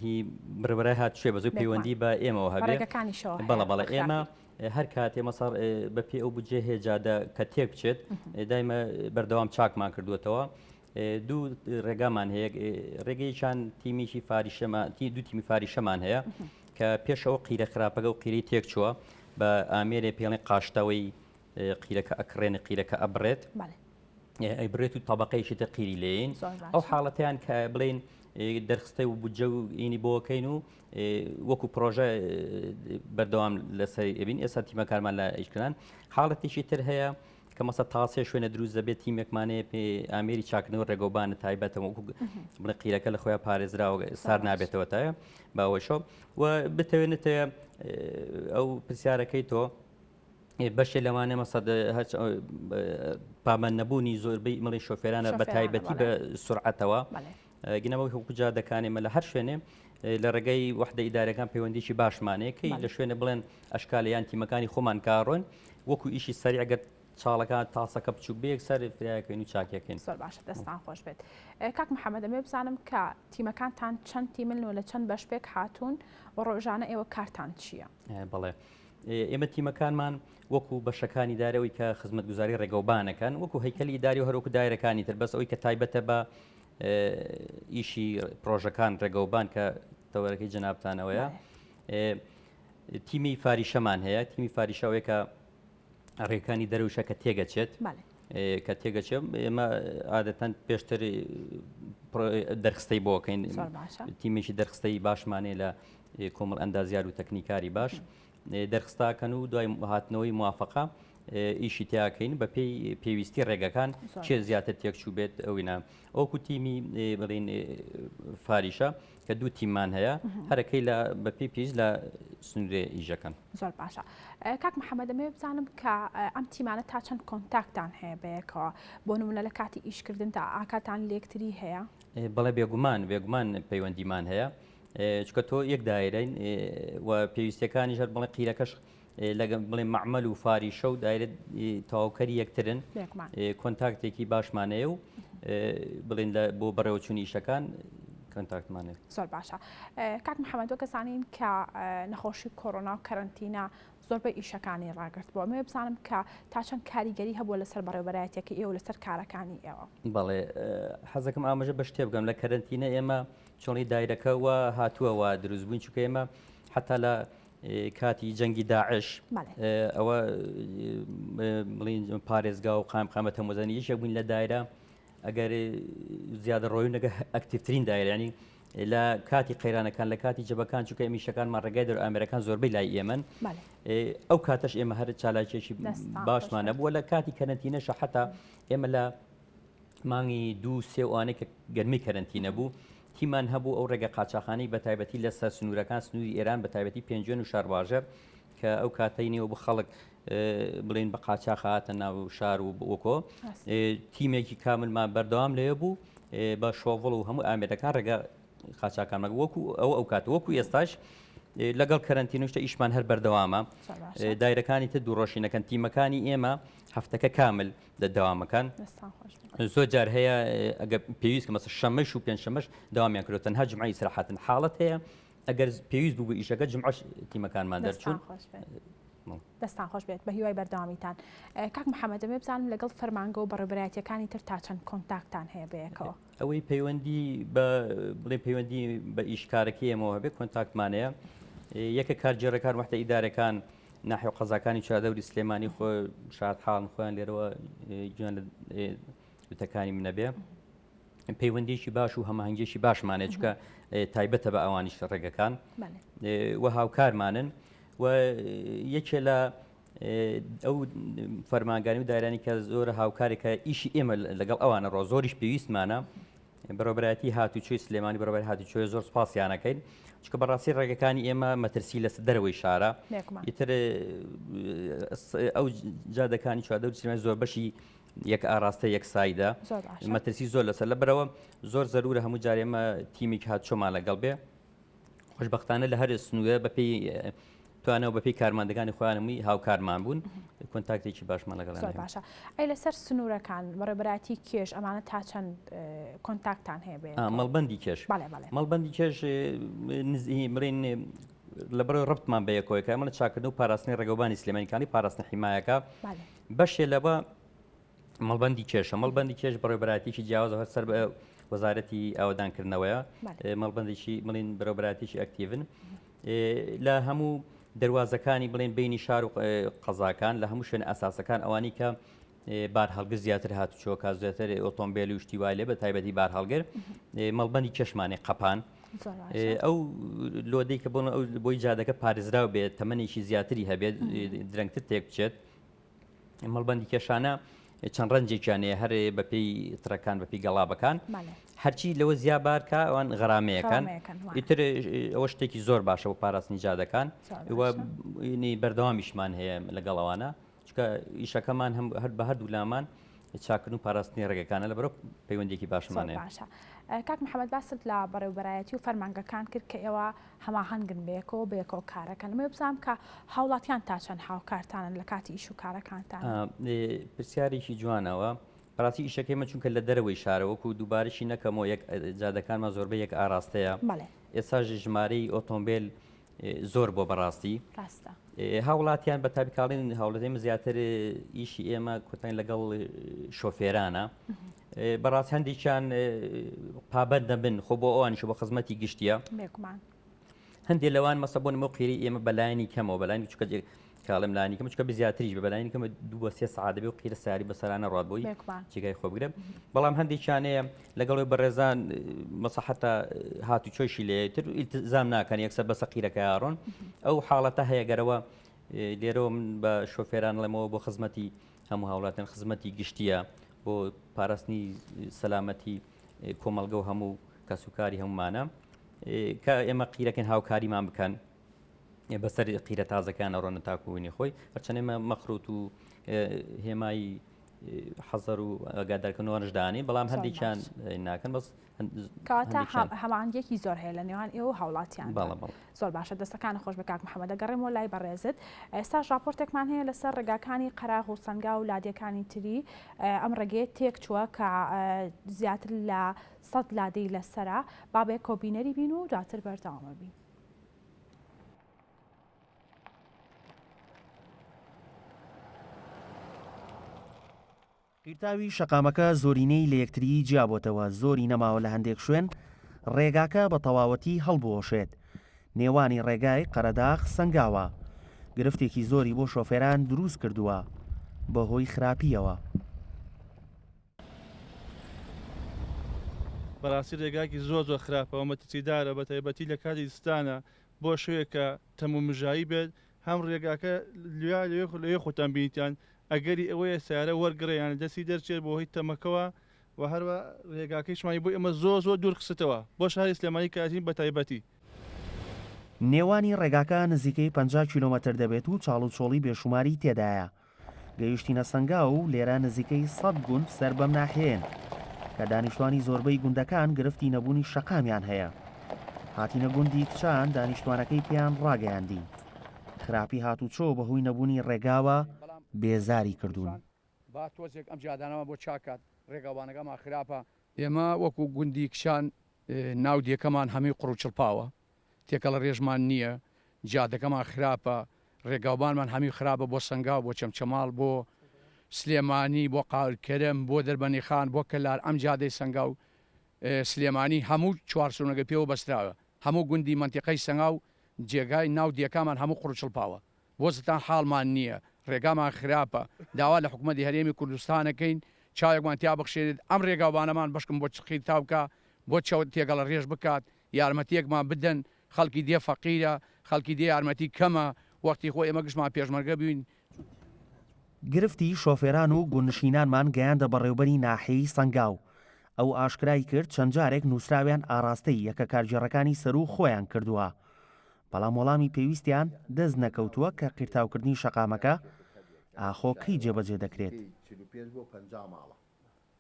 هی بڕبرای هات شوێ بەزۆی پەیوەندی بە ئێمەوە هەبێ بەڵە بەڵێ ئێمە هەر کاتێ مەسەر بە پێ ئەو بودجێ هەیە جادە کە تێک بچێت دایمە بەردەوام چاکمان کردووەتەوە دوو ڕێگامان هەیە ڕێگەیەکیان تیمیکی فاریشەمان دوو تیمی فاریشەمان هەیە کە پێشەوە قیرە خراپەکە و قیری تێک چووە بە ئامێرێ پێڵێن قاشتەوەی قیرەکە ئەکڕێنە قیرەکە ئەبڕێت ئەیبرێت و تەبقەیەکی تر قیری لێین ئەو حاڵەتیان کە بڵین دەرخستە و بودجە و ئینی بۆکەین و وەکو پرۆژە بەردەوام لەسەر ئەبین ئێستا تیمەکانمان لە ئیشکردان حاڵەتێکی تر هەیە کە مەسە تاسێ شوێنە دروست دەبێت تیمێکمانەیە پێ ئامێری چاکنەوە ڕێگەوبانە تایبەتە وەکو بڵێ قیرەکە لە خۆیان پارێزراوە سار نابێتەوە تایە باوەشۆ و بتەوێنێتە ئەو پرسیارەکەی تۆ بەشێ لەوانە مەسەد هەرچ پابند نەبوونی زۆربەی مڵی شۆفێرانە بە تایبەتی بە سرعەتەوە گینەوە حکو جادەکانی مە لە هەر شوێنێ لە ڕێگەی وەحدە ئیدارەکان پەیوەندیی باشمانەیە کەی لە شوێنە بڵێن ئەشکالیان تیمەکانی خۆمان کاڕۆن وەکو ئیشی سەری ئەگەر چاڵەکان تاسەکە بچوک بێ یەکسەر فریاکەین و چاکەکەین.
زۆر باشە دەستان خۆش بێت. کاک محەممەد ئەمێ بزانم کە تیمەکانتان چەند تیمن و لە چەند بەش پێک هاتوون و ڕۆژانە ئێوە کارتان چییە؟
بەڵێ. ئێمە تیمەکانمان وەکو بەشەکانی دارەوەی کە خزمەتگوزاری ڕێگەوبانەکەن وەکو هەیکەلی ئیداری و هەروەکو دایرەکانی تر بەس ئەوەی کە تایبەتە بە ئیشی پرۆژەکان ڕێگەوبان کە تەوەرەکەی جەنابتانەوەیە تیمی فاریشەمان هەیە تیمی فاریشەوەی کە ڕێکانی دەروشە کە تێگەچێت کە تێگەچێت ئێمە عادەتەن پێشتر دەرخستەی بۆکەین تیمێکی دەرخستەی باشمانەیە لە کۆمەڵ ئەندازیار و تەکنیکاری باش دەرخستاکەن و دوای هاتنەوەی موافقە ئیشی تیاکەین بە پێی پێویستی ڕێگەکان چێ زیاتر تێکچوو بێت ئەوینە ئەوکو تیمی بڵین فاریشە کە دوو تیممان هەیە هەرەکەی لە بە پێی پێویست لە سنوورێ ئیژەکەن.
زۆر باشە کاک محەممەد ئەمەوێ بزانم کە ئەم تیمانە تا چەند کۆنتاکتان هەیە بەیەکەوە بۆ نمونە لە کاتی ئیشکردندا ئاکاتان لێکتری هەیە؟
بەڵێ بێگومان بێگومان پەیوەندیمان هەیە چکە تۆ یەک دایرەین و پێویستەکانی هەر بڵێ قیرەکەش لەگە بڵێ مەعمەل و فاریشە و دایرە تەواوکەری یەکترن کۆنتاکتێکی باشمانەیە و بڵێن لە بۆ بەڕێوەچوونی ئیشەکان کۆنتاکتمانێت
زۆر باشە کاک محەممەد وەک ئەزانین کە نەخۆشی کۆرۆنا و کەرەنتینە زۆربەی ئیشەکانی ڕاگرت بۆ ئەمەوێ بزانم کە تا چەند کاریگەری هەبووە لەسەر بەڕێوەبەرایەتیەکەی ئێوە لەسەر کارەکانی ئێوە؟
بەڵێ حەزەکەم ئاماژە بە شتێ بکەم لە کەرەنتینە ئێمە چۆنی دایرەکە وە هاتووە وا دروست بووین چونکە ئێمە حتا لە کاتی جەنگی داعش ئەوە بڵین پارێزگا و قامقامە تەمۆزانی یەکێک بووین لە دایرە ئەگەر زیادە ڕۆی نەگە ئەکتیڤترین دایرە ینی لە کاتی قەیرانەکان لە کاتی جەبەکان چونکە ئەمیشەکانمان ڕێگای دەر ئامێرەکان زۆربەی لای ئێمن ئەو کاتەش ئێمە هەر چالاکیەکی باشمان نەبووە لە کاتی کەرەنتینەشە حتا ئێمە لە مانگی دوو سێ وانەی کە گەرمی کەرەنتینە بوو تیمان هەبوو ئەو ڕێگە قاچاخانەی بە تایبەتی لەسەر سنوورەکان سنووری ئێران بە تایبەتی پێنجوێن و شارباژێر کە ئەو کاتەی نێوە بۆ خەڵک بڵین بە قاچاخ هاتە ناو شار و وەکۆ تیمێکی کاملمان بەردەوام لەوێ بوو بە شۆڤڵ و هەموو ئامێرەکان ڕێگە قاچاکان وەکو ئەو ئەو کات وەکو ئێستاش. لەگەڵ کەرەنتینوشتە ئیشمان هەر بەردەوامە دایرەکانی تر دوو ڕۆژینەکەن تیمەکانی ئێمە هەفتەکە کامل لە دەوامەکان زۆر جار هەیە ئەگە پێویست کە مەسە شەمەش و پێنجشەمەش داوامیان کرد تەنها جمعی ئیسراحەتن حاڵەت هەیە ئەگەر پێویست بوو ئیشەکە جمعەش تیمەکانمان دەرچوون.
دەستان خۆش بێت بە هیوای بەردەوامیتان کاک محەممەد دەمێ بزانم لەگەڵ فەرمانگە و بەڕێوبەرایەتیەکانی تر تا چەند contact تان هەیە بەیەکەوە؟
ئەوەی پەیوەندی بە بڵێ پەیوەندی بە ئیشکارەکەی ئێمەوە هەبێ contact مان هەیە یەکە کارگێڕەکان وەحدە ئیدارەکان ناحیە و قەزاکانی چواردەوری سلێمانی خۆ شاد حاڵن خۆیان لێرەوە گوێیان لە وتەکانی منە بێ پەیوەندیکی باش و هەماهەنگیەکی باشمانەیە چکە تایبەتە بە ئەوانیش ڕێگەکان و هاوکارمانن و یەکێ لە ئەو فەرمانگانی و دایرانی کە زۆر هاوکارێکە ئیشی ئێمە لەگەڵ ئەوانە ڕۆ زۆریش پێویستمانە بەڕێوەبەرایەتی هاتوچۆی سلێمانی بەڕێوەبەری هاتوچۆی زۆر سپاسیانەکەین چونکە بەڕاستی ڕێگەکانی ئێمە مەترسی لەسەر دەرەوەی شارە ئیتر ئەو جادەکانی چواردەوری سلێمانی زۆر بەشی یەک ئاراستە یەک side ە مەترسی زۆر لەسەر لە بەرەوە زۆر زەرورە هەموو جارێمە تیمێک هاتوچۆمان لەگەڵ بێ خۆشبەختانە لە هەر سنوورە بەپێی توانەوە بەپێی کارمەندەکانی خۆیانمی هاوکارمان بوون contact ێکی باشمان لەگەڵ
زۆر باشە ئەی لەسەر سنوورەکان بەڕێوەبەرایەتی کێش ئەمانە تا چەند contact تان هەیە بێ
مەڵبەندی کێش مەڵبەندی کێش نزیهی بڵین لە بەڕێ ڕبتمان بە یەکەوەکە ئەمە لە چاکردن و پاراستنی ڕێگەوبانی سلێمانیکانی پاراستن حیمایەکە بەشێ لەوە مەڵبەندی کێشە مەڵبەندی کێش بەڕێوەبەرایەتیی جیاوازە هەر سەر بە وەزارەتی ئاوەدانکردنەوەیە مەڵبەندێکی بڵین بەڕێوەبەرایەتیی ئەکتیڤن لە هەموو دەواازەکانی بڵێن بینی شار و قەزاکان لە هەموو شوێن ئەساسەکان ئەوانی کە بار هەڵگر زیاتر هاتوچۆکە زیاتر ئۆتۆمبیل و شتی وای لێ بە تایبەتی بار هەڵگر مەڵبەندی کێشمانی قەپان ئەو لۆدەی کە بۆن ئەو بۆی جادەکە پارێزراو بێت تەمەنێکی زیاتری هەبێت درەنگتر تێک بچێت مەڵبەندی کێشانە چەند ڕەنجێکیان هەیە هەر بەپێی ترەکان بەپی گەڵابەکان هەرچی لەوە زیابارکە ئەوان غەرامەیەکان ئیتر ئەوە شتێکی زۆر باشە بۆ پاراستنی جادەکان بەردەوامیشمان هەیە لەگەڵ ئەوانە چکە ئیشەکەمان هەم هەر بە هەردوو لامان چاکردن و پاراستنی ڕێگەکانە لە بەرەو پەیوەندێکی باشمان هەیە
باشە کاک محەممەد باست لە بەڕێوبەرایەتی و فەرمانگەکان کرد کە ئێوە هەماهەنگن بەیەکەوە بەیەکەوە کارەکەن ئەمەوێ بزانم کە هاوڵاتیان تا چەند هاوکارتانن لە کاتی ئیش و کارەکانتان؟
پرسیارێکی جوانەوە بەڕاستی ئیشەکەی مە چونکە لە دەرەوەی شارە وەکو دووبارەشی نەکەمەوە یەک جادەکانمان زۆربەی یەک ئاراستەیە ئێساش ژمارەی ئۆتۆمبیل زۆر بۆ بەڕاستی
ڕاستە
هاوڵاتیان بە تابیکاڵین هاوڵاتیان زیاتر ئیشی ئێمە کوتان لەگەڵ شۆفێرانە بەڕاست هەندێکیان پابەند دەبن خۆ بۆ ئەوانیش بۆ خزمەتی گشتیە هەندێک لەوان مەسە بۆ نمە قیری ئێمە بەلایانی کەمەوە بەلانی چکە کاڵم لانی کەم چکە زیاتریش بە بەلانی کەمە دو بە سێ سعات دەبێ و قیرە ساری بەسەرانە ڕات بۆی جێگای خۆ بگرم بەڵام هەندێکیانەیە لەگەڵی بەڕێزان مەسەحەتە هاتوچۆشی لێتر ئیلتزام ناکەن یەکسەر بەسە قیرەکەیاڕۆن ئەو حاڵەتە هەیە گەرەوە لێرەوە من بە شۆفێران ڵێمەوە بۆ خزمەتی هەموو هاوڵاتیان خزمەتی گشتیە بۆ پاراستنی سەلامەتی کۆمەڵگە و هەموو کەسوکاری هەمومانە کە ئێمە قیرەکەن هاوکاریمان بکەن بەسەر قیرە تازەکان ڕۆنە تاکوونی خۆی هەرچەند ئێمە مەخروت و هێمای حەزەر و ئاگادارکردنەوەش دانێ بەڵام هەندێکیان ناکەن بەس
کەواتە هەماهەنگیەکی زۆر هەیە لە نێوان ئێوە و هاوڵاتیان زۆر باشە دەستەکانت خۆش بێ کاک محەممەد دەگەڕێمەوە لای بەڕێزت ئێستاش راپۆرتێکمان هەیە لەسەر ڕێگاکانی قەراغ و سەنگا و لادێکانی تری ئەم ڕێگەیە تێک چووە کە زیاتر لە سەد لادێی لەسەرە با بەیەکەوە بینەری بین و دواتر بەردەوامە بین.
قیرتاوی شەقامەکە زۆرینەی لە یەکتریی جیابۆتەوە، زۆری نەماوە لە هەندێک شوێن ڕێگاکە بە تەواوەتی هەڵبوەشێت. نێوانی ڕێگای قەرەداغ سەنگاوە گرفتێکی زۆری بۆ شۆفێران دروست کردووە بەهۆی خراپییەوە.
بەڕاستی رێگاکی زۆر زۆر خراپە و مەترسیدارە بەتایبەتی لە کاتی زستانە بۆ شەوێک کە تەم و مژایی بێت هەم رێگاکە لویا لەوێ خۆتان بینیتان ئەگەری ئەوەیە سەیارە وەرگڕێ یان لەدەستی دەرچێت بەهۆی تەمەکەوە و هەروە رێگاکەیشمانی بۆ ئێمە زۆر زۆر دوور خستەوە بۆ شاری سلێمانی کە ئەژین بەتایبەتی.
نێوانی ڕێگاکە نزیکەی 50 کیلۆمەتر دەبێت و چاڵوچۆڵی بێشوماری تێدایە. گەیشتینە سەنگاو و لێرە نزیکەی سەد گوند سەر بەم ناحیەیەن کە دانیشتوانی زۆربەی گوندەکان گرفتی نەبوونی شەقامیان هەیە. هاتینە گوندی کچان دانیشتوانەکەی پێیان ڕاگەیاندین خراپی هاتوچۆ بەهۆی نەبوونی ڕێگاوە بێزاری کردوون.
با تۆزێک ئەم جادانەمان بۆ چاک کات ڕێگاوبانەکەمان خراپە. ئێمە وەکو گوندی کچان ناو دێکەمان هەمووی قوڕوچڵپاوە تێکەڵە ڕێژمان نییە جادەکەمان خراپە ڕێگاوبانمان هەمووی خراپە بۆ سەنگاو بۆ چەمچەماڵ بۆ سلێمانی بۆ قاورکەرم بۆ دەربەنیخان بۆ کەلار ئەم جادەی سەنگاو سلێمانی هەموو چوارسونەگە پێوە بەستراوە هەموو گوندی مەنتیقەی سەنگاو جێگای ناو دێکامان هەموو قوڕوچڵپاوە بۆ زتان حاڵمان نییە ڕێگامان خراپە داوا لە حکومەتی هەرێمی کوردستانەکەین چاوێکمان تیا بخشێنێت ئەم ڕێگاوبانەمان بەشکم بۆ قیرتاو بکا بۆ چەوت تێگەڵە ڕێژ بکات یارمەتیەکمان بدەن خەڵکی دێ فەقیرە خەڵکی دێ یارمەتی کەمە وەختی خۆی ئێمە گشتمان پێشمەرگە بوین.
گرفتی شۆفێران و گوندنشینانمان گەیاندە بەڕێوبەری ناحیەی سەنگاو، ئەو ئاشکرای کرد چەند جارێک نووسراویان ئاڕاستەی یەکە کارگێڕەکانی سەروو خۆیان کردووە، بەڵام وەڵامی پێویستیان دەست نەکەوتووە کە قیرتاوکردنی شەقامەکە ئاخۆ کەی جێبەجێ دەکرێت.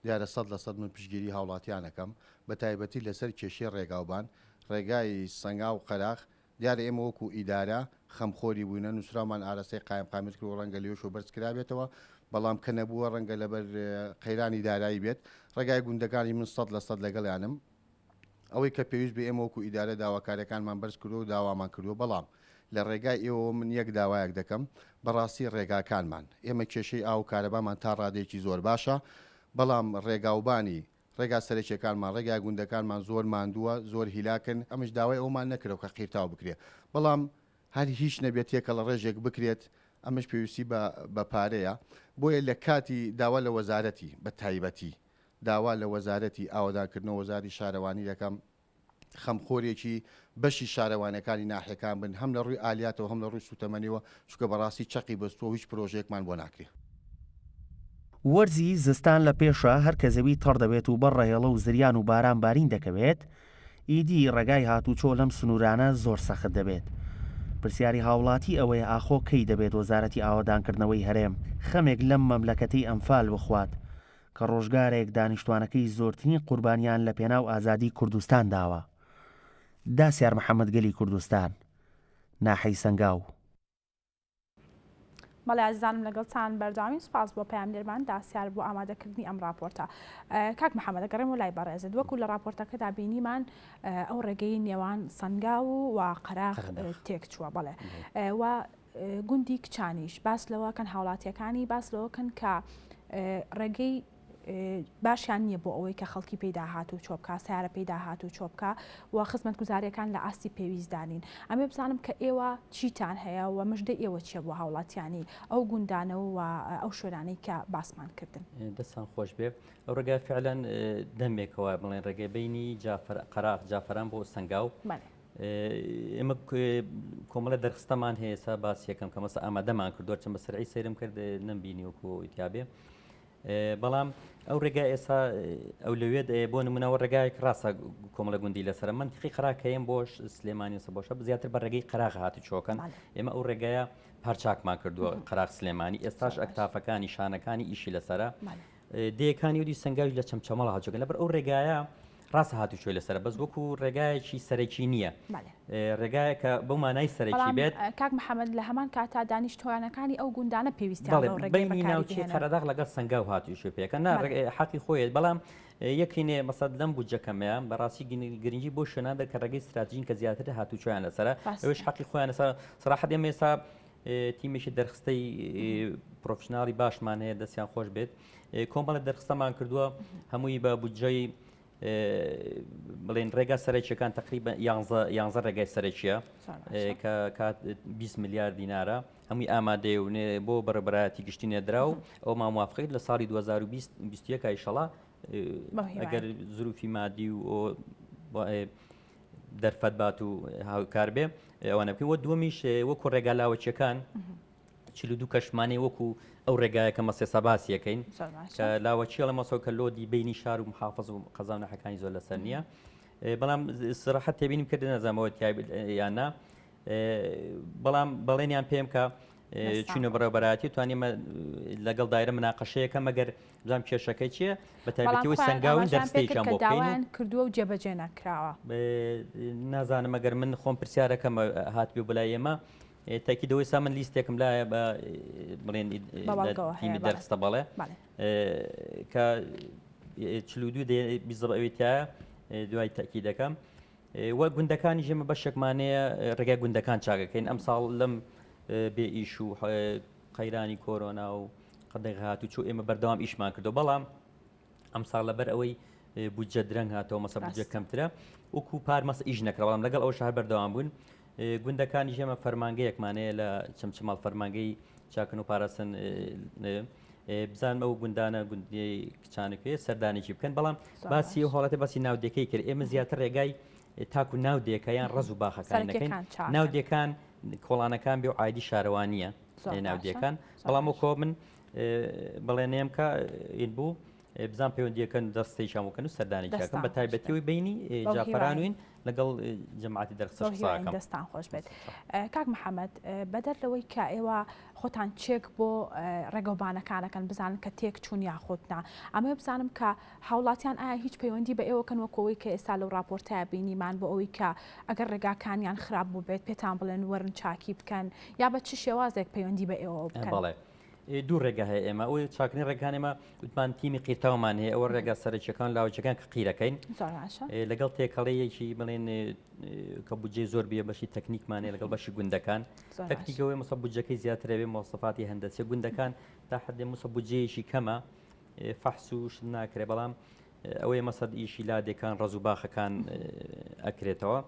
دیارە 100% من پشتگیری هاوڵاتیان ئەکەم بە تایبەتی لەسەر کێشەی ڕێگاوبان، ڕێگای سەنگاو و قەراخ، دیارە ئێمە وەکو ئیدارە خەمخۆری بووینە، نووسراومان ئاراستەی قایمقامیەت کردووە ڕەنگە لەوێشەوە بەرز کرابێتەوە، بەڵام کە نەبووە ڕەنگە لەبەر قەیرانی دارایی بێت، ڕێگای گوندەکانی من 100% لەگەڵیانم، ئەوەی کە پێویست بێ ئێمە وەکو ئیدارە داواکاریەکانمان بەرز کردووە و داوامان کردووە، بەڵام لە ڕێگای ئێوەوە من یەک داوایەک دەکەم، بەڕاستی ڕێگاکانمان، ئێمە کێشەی ئاو و کارەبامان تا ڕادەیەکی زۆر باشە، بەڵام ڕێگاوبانی ڕێگا سەرەکیەکانمان، ڕێگای گوندەکانمان زۆر ماندووە، زۆر هیلاکن، ئەمش داوای ئەوەمان نەکردوە کە قیرتاو بکرێ، بەڵام هەر هیچ نەبێت تێکەڵەڕێژێک بکرێت، ئەمەش پێویستی بە بە پارەیە، بۆیە لە کاتی داوا لە وەزارەتی بە تایبەتی داوا لە وەزارەتی ئاوەدانکردنەوە وەزارەتی شارەوانی دەکەم خەمخۆرێکی بەشی شارەوانیەکانی ناحیەکان بن هەم لە ڕووی ئالیاتەوە هەم لە ڕووی سوتەمەنیەوە چونکە بەڕاستی چەقی بەستووە و هیچ پرۆژەیەکمان بۆ ناکرێ.
وەرزی زستان لە پێشە هەر کە زەوی تەڕ دەبێت و بەر ڕەهێڵە و زریان و باران بارین دەکەوێت، ئیدی ڕێگای هاتووچۆ لەم سنوورانە زۆر سەخت دەبێت. پرسیاری هاوڵاتی ئەوەیە ئاخۆ کەی دەبێت وەزارەتی ئاوەدانکردنەوەی هەرێم خەمێک لەم مەملەکەتەی ئەنفال بخوات کە ڕۆژگارێک دانیشتوانەکەی زۆرترین قوربانیان لە پێناو ئازادی کوردستان داوە. داسیار محەمەد گەلی کوردستان، ناحەی سەنگاو.
بەڵێ ئازیزانم لەگەڵتان بەردەوامین سوپاس بۆ پەیامنێرمان داسیار بۆ ئامادەکردنی ئەم راپۆرتە کاک محەممەد دەگەڕێمەوە لای بەڕێزت وەکو لە راپۆرتەکەدا بینیمان ئەو ڕێگەی نێوان سەنگاو و قەراخ تێکچووە بەڵێ و گوندی کچانیش باس لەوەکەن هاوڵاتیەکانی باس لەوەکەن کە ڕێگەی باشیان نییە بۆ ئەوەی کە خەڵکی پێیدا هاتوو چۆ بکە سیارە پێیدا هاتوو چۆ بکە و خزمەتگوزاریەکان لە ئاستی پێویستدانین ئەمێ بزانم کە ئێوە چیتان هەیە و مژدە ئێوە چیە بۆ هاوڵاتیانی ئەو گوندانە و ئەو شوێنانەی کە باسمان کردن.
دەستان خۆش بێ ئەو ڕێگا فعلەن دەمێکەوە بڵێن ڕێگەی بینی جافەر قەراخ جافەران بۆ سەنگاو ئێمە کۆمەڵە دەرخستەمان هەیە سا باس یەکەم کە مەسە ئامادەمان کردووە چەند بە سەرعی سەیرم کرد نەمبینی وەکو ئیتیابێ بەڵام ئەو ڕێگا ئێستا ئەو لەوێت بۆ نمونەوە ڕێگایەک ڕاستە کۆمەڵە گوندی لەسەر منتیقی قەراکەیم بۆش سلێمانی سە بۆشە زیاتر بە ڕێگەی قەراغ هاتو چۆکەن ئێمە ئەو ڕێگایە پارچاکمان کردووە قەراغ سلێمانی ئێستاش ئەکتافەکانی شانەکانی ئیشی لەسرە دێیەکانی ودی سەنگاویش لە چەمچەمەڵ هاتوچۆکەن لەبەر ئەو ڕێگایە ڕاستە هاتوچۆی لەسەرە بەس وەکو ڕێگایەکی سەرەکی نییە ڕێگایەکە بەو مانای سەرەکی بێت
کاک محەممەد لە هەمان کاتا دانیشتوانەکانی ئەو گوندانە پێویستیان بەو ڕێگەیە
بەینی ناوچەی قەرەداغ لەگەڵ سەنگاو هاتوچۆ پێکە نا حەقی خۆیەت بەڵام یەکینێ مەسەد لەم بودجە کەمەیە بەڕاستی گرنگی بۆ شوێنان دەر کە ڕێگەی ستراتیژین کە زیاتر هاتوچۆیان لەسەرە ئەوش حەقی خۆیان لەسەر سەراحەت ئێمە ئێستا تیمێکی دەرخستەی پرۆفشناڵی باشمان هەیە دەستیان خۆش بێت کۆمەڵە دەرخستەمان کردووە هەمووی بە بودجەی بڵێن ڕێگا سەرەکیەکان تقریبا یانزە ڕێگای سەرەکیە کە کات 20 میلیارد دینارە هەمووی ئامادەیە و بۆ بەڕێبەرایەتی گشتی نێدرا و ئەو ماموافقیت لە ساڵی 2021 ئیشەڵا ئەگەر زروفی مادی و دەرفەت بات و هاوکار بێ ئەوانە بکەین وە دووەمیش وەکو ڕێگا لاوەکیەکان 42 کەشمانەی وەکو ئەو ڕێگایە کە مەسێسا باسیەکەین کە لاوەکیڵە مەسەوە کە لۆدی بینی شار و محافظ و قەزا و نەحەکانی زۆر لەسەر نییە بەڵام سڕەحەت تێبینیم کرد نەزانمەوە یان نا بەڵام بەڵێنیان پێم کە. چوینە بەڕێوەبەرایەتی توانیمە لەگەڵ دایرە مناقەشەیەکە مەگەر بزانم کێشەکەی چییە بە تایبەتیەوەی سەنگاوین دەرستێکیان بۆ
داوایان کردووە و جێبەجێ نەکراوە.
نازانم ئەگەر من خۆم پرسیارەکەم هاتبێ بەلای ئێمە تاکی دەوەی سا من لیستێکم لایە بە بڵێن تیمی دەرخستە بەڵێ کە 42 بیزڕ ئەوی تایە دوای تاکی دەکەم وە گوندەکانی ژێمە بەشێکمانەیە ڕێگای گوندەکان چاکەکەین ئەم ساڵ لەم بێ ئیش و قەیرانی کۆرۆنا و قەدەغە هات و چۆ ئێمە بەردەوام ئیشمان کردو بەڵام ئەم ساڵ لەبەر ئەوەی بودجە درەنگ هاتەوە مەسە بودجە کەمترە وەکو پار مەس ئیش نەکرا بەڵام لەگەڵ ئەو شار بەردەوام بوون گوندەکانی ژێمە فەرمانگەیەکمانەیە لە چەمچەماڵ فەرمانگەی چاکن و پاراستن بزانم ئەو گوندانە گوندی کچانەکەی سەردانێکی بکەن بەڵام باسی ئەو حاڵەتە باسی ناودێکەی کرد ئێمە زیاتر ڕێگای تاکو ناودێکە یان ڕز و باخەکان نەکەین ناودێکان کۆڵانەکان بێ و ئایدی شارەوانیە ناودێکان بەڵام وەکۆ من بڵێنێم کە این بوو بزان پەیوەندیەکەن دەستێکیان بکەن و سەردانێکیەکەم بە تایبەتیەوەی بینی جافرانوین لەگەڵ جەماعەتی دەرخستەش قسە ئەکەم.
دەستان خۆش بێت. کاک محەممەد بەدەر لەوەی کە ئێوە خۆتان چێک بۆ ڕێگەوبانەکانەکەن بزانن کە تێک چوون یاخود نا ئەمەوێ بزانم کە هاوڵاتیان ئایا هیچ پەیوەندی بە ئێوەکەن وەکەوەی کە ئێستا لەو راپۆرتای بینیمان بۆ ئەوەی کە ئەگەر ڕێگاکانیان خراپ بوو بێت پێتان بڵێن وەرن چاکی بکەن یا بە چ شێوازێک پەیوەندی بە ئێوە بکەن؟
بەڵێ. دوو ڕێگا هەیە ئێمە ئەوەی چاکنی ڕێگان ئێمە وتمان تیمی قیرتاومان هەیە ئەوە ڕێگا سەرەکیەکان لاوچەکان کە قیرەکەین لەگەڵ تێکەڵەیەکی بڵێن کە بودجەی زۆر بێ بەشی تەکنیکمانەیە لەگەڵ بەشی گوندەکان تەکنیکەوەی مەسە بودجەکەی زیاترەوێ مۆسەفاتی هەندەسیە گوندەکان تا حدێ موسە بودجەیەکی کەمە فەحس و شت ناکرێ بەڵام ئەوەی مەسەد ئیشی لادێکان ڕز و باخەکان ئەکرێتەوە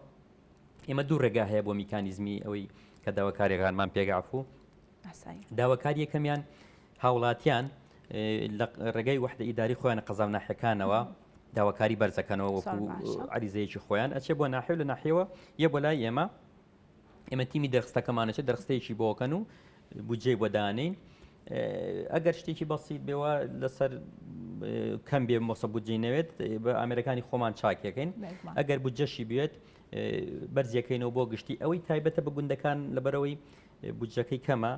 ئێمە دوو ڕێگا هەیە بۆ میکانیزمی ئەوەی کە داواکاریەکانمان پێگافوو داواکاری یەکەمیان هاوڵاتیان لە ڕێگەی وەحدە ئیداری خۆیان قەزا و ناحیەکانەوە داواکاری بەرزەکەنەوە وەکو عریزەیەکی خۆیان ئەچێ بۆ ناحی و لە ناحیەوە یە بۆ لای ئێمە ئێمە تیمی دەرخستەکەمانەچێت دەرخستەیەکی بۆکەن و بودجەی بۆ دانین ئەگەر شتێکی بەسیت بێوە لەسەر کەم بێ مۆسە بودجەی نەوێت بە ئامێرەکانی خۆمان چاکەکەین ئەگەر بودجەشی بێت بەرزیەکەینەوە بۆ گشتی ئەوەی تایبەتە بە گوندەکان لەبەرەوەی بودجەکەی کەمە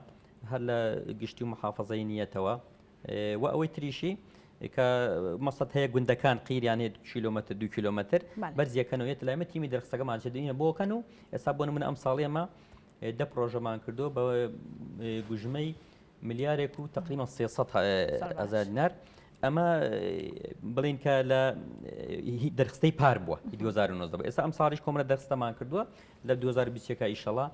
هەر لە گشتی و محافظەی نیەتەوە و ئەوەی تریشی کە مەسەد هەیە گوندەکان قیریان هەیە کیلۆمەتر دو کیلۆمەتر بەرزیەکەنەوە یەت لایمە تیمی دەرخستەکەمان چ دینە بۆکەن و ئێستا بۆ من ئەم ساڵێمە دە پرۆژەمان کردو بە گوژمەی ملیارێک و تقریبا 300 هزار دینار ئەمە بڵین کە لە دەرخستەی پار بووە 2009 ئێستا ئەم ساڵیش کۆمەرە دەرخستەمان کردووە لە 2021 ئیشەڵا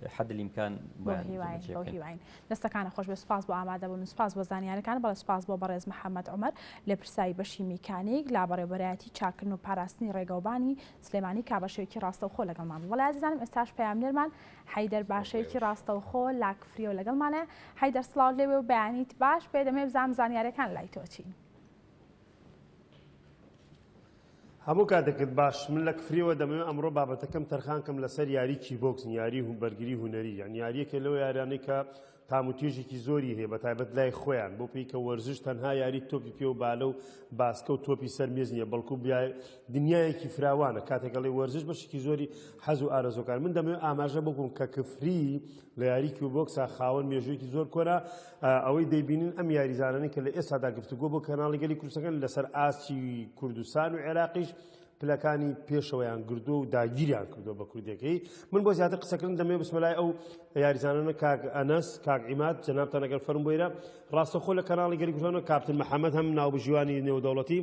حد الامکان
بۆیان جێبەجێ بکەین. بەو هیواین. دەستەکانت خۆش بێت سوپاس بۆ ئامادەبوون و سوپاس بۆ زانیارەکان بەڵێ سوپاس بۆ بەڕێز محەمەد عومەر لێپرسراوی بەشی میکانیک لە بەڕێوەبەرایەتی چاککردن و پاراستنی ڕێگەوبانی سلێمانی کا بە شێوەیەکی ڕاستەوخۆ لەگەڵمان بوو بەڵێ ئازیزانم ئێستاش پەیامنێرمان حەیدەر باشەیەکی ڕاستەوخۆ لە کفریەوە لەگەڵمانە حەیدەر سڵاوت لێبێ و بەیانیت باش بێ دەمەوێ بزانم زانیارەکان لای تۆ چین.
هەموو کاتێکت باش من لە کفریەوە دەمەوێت ئەمڕۆ بابەتەکەم تەرخان کەم لەسەر یاری کیبۆکسن یاری بەرگری هونەری یان یاریەکە لەو یارانەی کە تام و تێژێکی زۆری هەیە بە تایبەت لای خۆیان بۆ پێی کە وەرزش تەنها یاری تۆپی پێ و بالە و باسکە و تۆپی سەر مێز نییە بەڵکو دنیایەکی فراوانە کاتێک ئەڵێ وەرزش بەشێکی زۆری حەز و ئارەزوەکان من دەمەوێت ئاماژە بکەم کە کفری لە یاری کیوبۆکسا خاوەن مێژوویەکی زۆر کۆنە ئەوەی دەیبینن ئەم یاریزانانەی کە لە ئێستادا گفتوگۆ بۆ کەناڵی گەلی کوردستان لەسەر ئاستی کوردستان و عێراقیش پلەکانی پێشەوەیان گردووە و داگیریان کردووە بە کوردەکەی من بۆ زیاتر قسەکردن دەمەوێت بچمە لای ئەو یاریزانانە کاک ئەنەس کاک عیماد جەنابتان ئەگەر فەرم بۆیرە ڕاستەخۆ لە کەناڵی گەلی کوردستان کاپتن محەممەد هەم ناوبژیوانی نێودەوڵەتی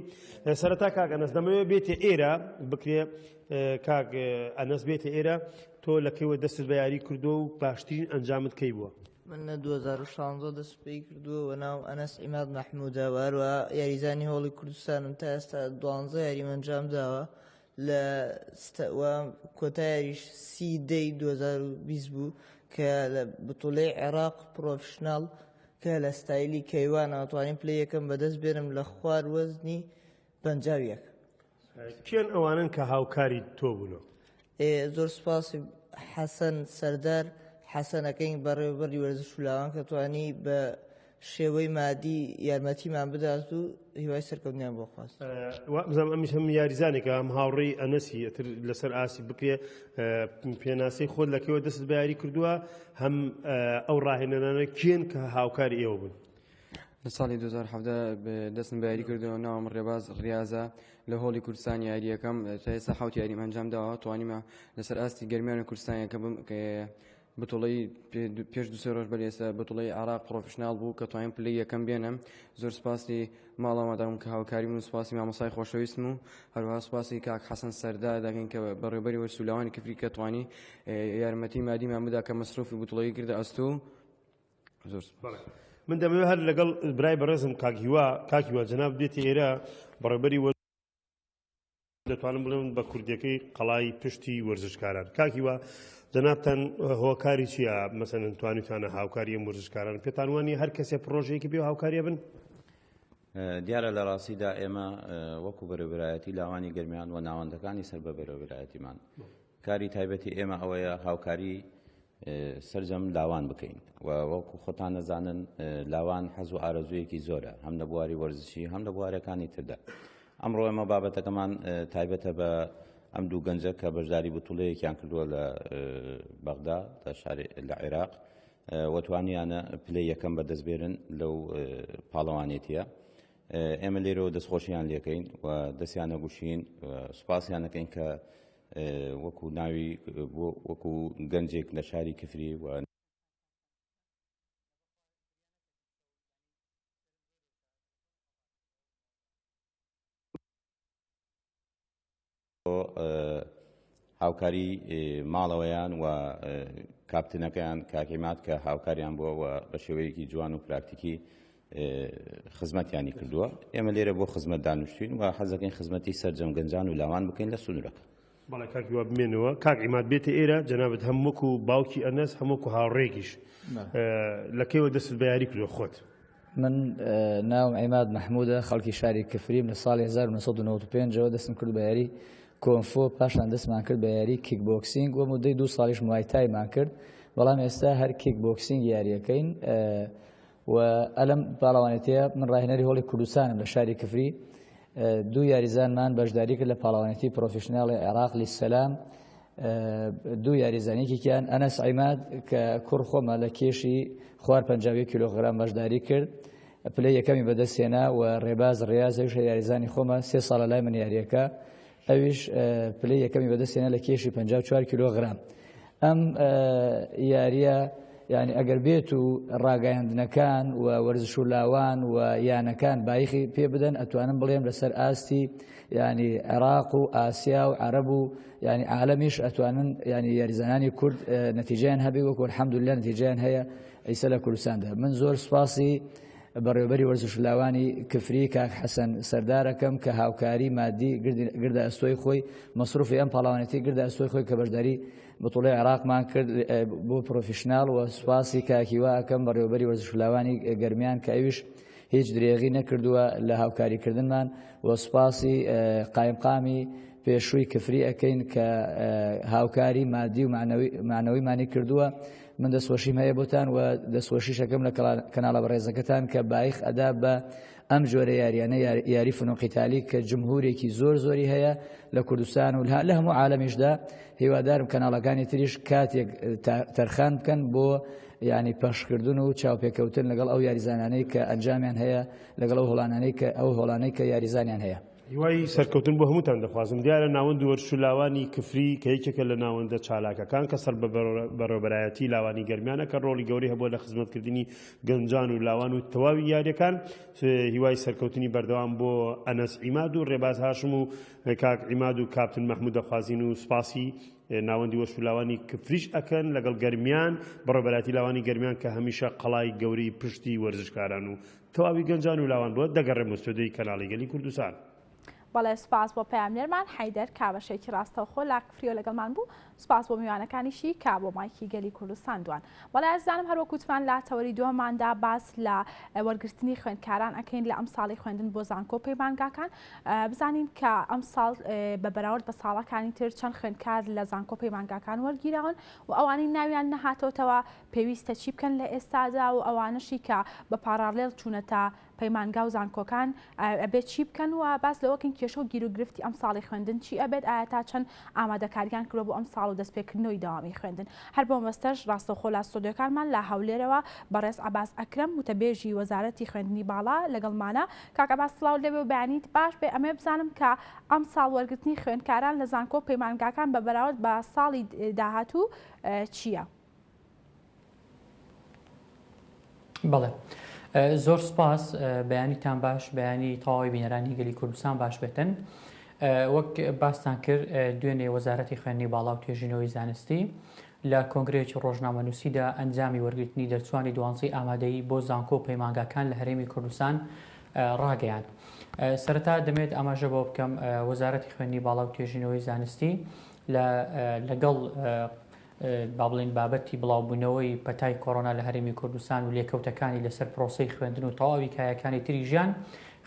سەرەتا کاک ئەنەس دەمەوێت بێتە ئێرە بکرێ کاک ئەنەس بێتە ئێرە تۆ لە کەیوە دەستت بە یاری کردووە و باشترین ئەنجامت کەی بووە؟
من لە 2016 دەست پێی کردووە و ناوم ئەنەس عیماد مەحموودە و هەروەها یاریزانی هۆڵی کوردستانم تا ئێستا دوانزە یاریم ئەنجام داوە لە و کۆتا یاریش سی دەی 2020 بوو کە لە بتوڵەی عێراق پرۆفشناڵ کە لە ستایلی کەیوانەوە توانیم پلەی یەکەم بەدەست بێنم لە خوار وەزنی 51.
کێن ئەوانەن کە هاوکاری تۆ بوونەوە؟
زۆر سوپاسی حەسەن سەردار حەسەن ئەکەین بەڕێوەبەری وەرزش و لاوان کە توانی بە شێوەی مادی یارمەتیمان بدات و هیوای سەرکەوتنیان بۆ خواست.
وابزانم ئەمیش هەم یاریزانێکە هەم هاوڕێی ئەنەسی ئەتر لەسەر ئاستی بکرێ پێناسەی خۆت لەکەوە دەست بە یاری کردووە هەم ئەو ڕاهێنەرانە کێن کە هاوکاری ئێوە بوون؟
لە ساڵی 2017 دەستم بە یاری کردەوە ناوم ڕێباز ڕیازە لە هۆڵی کوردستان یاریەکەم تا ئێستا حوت یاریم ئەنجام داوە توانیمە لەسەر ئاستی گەرمیان و کوردستانەکە بم بتوڵەی پێش دوسێ ڕۆژ بەر ئێستا بتوڵەی عراق پرۆفشناڵ بوو کە توانیم پلەی یەکەم بێنم زۆر سپاسی ماڵەوە دەکەم کە هاوکاری من سپاسی مامۆسای خۆشەویستم و هەروەها سپاسی کاک حەسەن سەردار دەکەین کە بەڕێوبەری وەرسولاوانی کفری کە توانی یارمەتی مادیمان بدا کە مەسروفی بتوڵەی کردە ئەستۆ
زۆر من دەمەوێت هەر لەگەڵ برای بەڕێزم کاک هیوا کاک هیوا جەناب دێتە ئێرە بەڕێبەری وە دەتوانم بڵێم بە کوردیەکەی قەڵای پشتی وەرزشکاران کاک هیوا جەنابتان هۆکاری چییە مەسەلەن توانیتانە هاوکاری ئەم وەرزشکاران پێتان وانی هەر کەسێ پرۆژەیەکی پێ هاوکاریە بن؟
دیارە لە ڕاستیدا ئێمە وەکو بەرەبرایەتی لاوانی گەرمیان و ناوەندەکانی سەر بە بەرەبرایەتیمان کاری تایبەتی ئێمە ئەوەیە هاوکاری سەرجەم لاوان بکەین و وەکو خۆتان نەزانن لاوان حەز و ئارەزوویەکی زۆرە هەم لە بواری وەرزشی هەم لە بوارەکانی تردا ئەمڕۆ ئێمە بابەتەکەمان تایبەتە بە ئەم دوو گەنجە کە بەشداری بتوڵەیەکیان کردووە لە بەغدا لە شاری لە عێراق وەتوانیانە پلەی یەکەم بەدەست بێنن لەو پاڵەوانێتیە ئێمە لێرەوە دەستخۆشیان لێکەین و دەستیان نەگوشین سوپاسیان نەکەین کە وەکو ناوی وەکو گەنجێک لە شاری کفری و هاوکاری ماڵەوەیان و کاپتنەکەیان کاک عیماد کە هاوکاریان بووە و بە شێوەیەکی جوان و پراکتیکی خزمەتیانی کردووە ئێمە لێرە بۆ خزمەت دانیشتوین و حەزەکەین خزمەتی سەرجەم گەنجان و لاوان بکەین لە سنوورەکە.
بەڵێ کاک هیوا بمێنەوە کاک عیماد بێتە ئێرە جەنابت هەم وەکو باوکی ئەنەس هەم وەکو هاوڕێکیش لە کەیوە دەستت بە یاری کردووە خۆت؟
من ناوم عیماد مەحموودە خەڵکی شاری کفریم لە ساڵی 1995ەوە دەستم کرد بە یاری کۆنفۆ پاشان دەستمان کرد بە یاری کیک بۆکسینگ و مدەی دوو ساڵیش موایتایمان کرد بەڵام ئێستا هەر کیک بۆکسینگ یاریەکەین و ئەلم پاڵەوانێتیە من ڕاهێنەری هۆڵی کوردستانم لە شاری کفری دوو یاریزانمان بەشداری کرد لە پاڵەوانێتی پرۆفیشناڵی عێراق لیسەلام دوو یاریزان یەکێکیان ئەنەس عیماد کە کوڕ خۆمە لە کێشی خوار 51 کیلۆغرام بەشداری کرد پلەی یەکەمی بەدەستهێنا و ڕێباز ڕیاز ئەویش یاریزانی خۆمە سێ ساڵە لای من یاریەکە ئەویش پلەی یەکەمی بەدەستهێنا لە کێشی 54 کیلۆغرام ئەم یاریە یعنی ئەگەر بێت و ڕاگەیاندنەکان و وەرزش و لاوان و یانەکان بایخی پێ بدەن ئەتوانم بڵێم لەسەر ئاستی ینی عێراق و ئاسیا و عەرەب و ینی عالەمیش ئەتوانن ینی یاریزانانی کورد نەتیجەیان هەبێ وەکو الحەمدللە نەتیجەیان هەیە ئیسە لە کوردستاندا من زۆر سوپاسی بەڕێوبەری وەرزش لاوانی کفری کاک حەسەن سەردارەکەم کە هاوکاری مادی گردە ئەستۆی خۆی مەسروفی ئەم پاڵەوانێتی گردە ئەستۆی خۆی کە بەشداری بتوڵەی عێراقمان کرد بۆ پرۆفیشناڵ و سوپاسی کاک هیوا ئەکەم بەڕێوبەری وەرزش لاوانی گەرمیان کە ئەویش هیچ درێغی نەکردووە لە هاوکاریکردنمان و سوپاسی قایمقامی پێشووی کفری ئەکەین کە هاوکاری مادی و معنەویمانی کردووە من دەستخۆشیم هەیە بۆتان و دەستخۆشیشەکەم لە کەناڵە بەڕێزەکەتان کە بایخ ئەدا بە ئەم جۆرە یاریانە یاری فنون قیتالی کە جمهورێکی زۆر زۆری هەیە لە کوردستان و لە هەموو عالەمیشدا هیوادارم کەناڵەکانی تریش کاتێک تەرخان بکەن بۆ ینی پەخشکردن و چاوپێکەوتن لەگەڵ ئەو یاریزانانەی کە ئەنجامیان هەیە لەگەڵ ئەو هۆڵانانەی کە ئەو هۆڵانەی کە یاریزانیان هەیە.
هیوای سەرکەوتن بۆ هەمووتان دەخوازم. دیارە ناوەندی وەرزش و لاوانی کفری کە یەکێکە لە ناوەندە چالاکەکان کە سەر بە بەڕێوەبەرایەتی لاوانی گەرمیانە کە ڕۆڵی گەورەی هەبووە لە خزمەتکردنی گەنجان و لاوان و تەواوی یاریەکان هیوای سەرکەوتنی بەردەوام بۆ ئەنەس عیماد و ڕێباز هاشم و کاک عیماد و کاپتن مەحمود دەخوازین و سوپاسی ناوەندی وەرزش و لاوانی کفریش ئەکەن لەگەڵ گەرمیان بەڕێوەبەرایەتی لاوانی گەرمیان کە هەمیشە قەڵای گەورەی پشتی وەرزشکاران و تەواوی گەنجان و لاوان بووە، دەگەڕێمەوە ستۆدیۆی کەناڵی گەلی کوردستان.
بەڵێ سوپاس بۆ پەیامنێرمان حەیدەر کا بەشێکی ڕاستەوخۆ لە کفریەوە لەگەڵمان بوو، سوپاس بۆ میوانەکانیشی کە بۆ مایکی گەلی کوردستان دوان. بەڵێ ئازیزانم هەر وەک وتمان لە تەوەری دووەماندا باس لە وەرگرتنی خوێندکاران ئەکەین لە ئەمساڵی خوێندن بۆ زانکۆ و پەیمانگاکان بزانین کە ئەمساڵ بە بەراورد بە ساڵەکانی تر چەند خوێندکار لە زانکۆ پەیمانگاکان وەرگیراون و ئەوانەی ناویان نەهاتۆتەوە پێویستە چی بکەن لە ئێستادا و ئەوانەشی کە بە پاڕاڵێڵ چوونەتە پەیمانگا و زانکۆکان ئەبێت چی بکەن و باس لەوەکەین کێشە و گیروگرفتی ئەمساڵی خوێندن چی ئەبێت ئایا تا چەند ئامادەکاریان کردوە بۆ ئەمساڵ و دەستپێکردنەوەی دەوامی خوێندن هەر بۆ مەبەستەش ڕاستەوخۆ لە ستۆدیۆکانمان لە هەولێرەوە بەڕێز عەباس ئەکرەم وتەبێژی وەزارەتی خوێندنی باڵا لەگەڵمانە کاک عەباس سڵاوت لێبێ و بەیانیت باش بێ ئەمەوێ بزانم کە ئەمساڵ وەرگرتنی خوێندکاران لە زانکۆ و پەیمانگاکان بە بەراورد بە ساڵی داهاتوو چییە؟
بەڵێ زۆر سپاس بەیانیتان باش بەیانی تەواوی بینەرانی گەلی کوردستان باش بێتن وەک باستان کرد دوێنێ وەزارەتی خوێندنی باڵا و توێژینەوەی زانستی لە کۆنگرەیەکی ڕۆژنامەنووسیدا ئەنجامی وەرگرتنی دەرچوانی دوانزەی ئامادەیی بۆ زانکۆ و پەیمانگاکان لە هەرێمی کوردستان ڕاگەیاند. سەرەتا دەمێت ئاماژە بەوە بکەم وەزارەتی خوێندنی باڵا و توێژینەوەی زانستی لە لەگەڵ با بڵێین بابەتی بڵاوبوونەوەی پەتای کۆرۆنا لە هەرێمی کوردستان و لێکەوتەکانی لەسەر پرۆسەی خوێندن و تەواوی کایەکانی تری ژیان،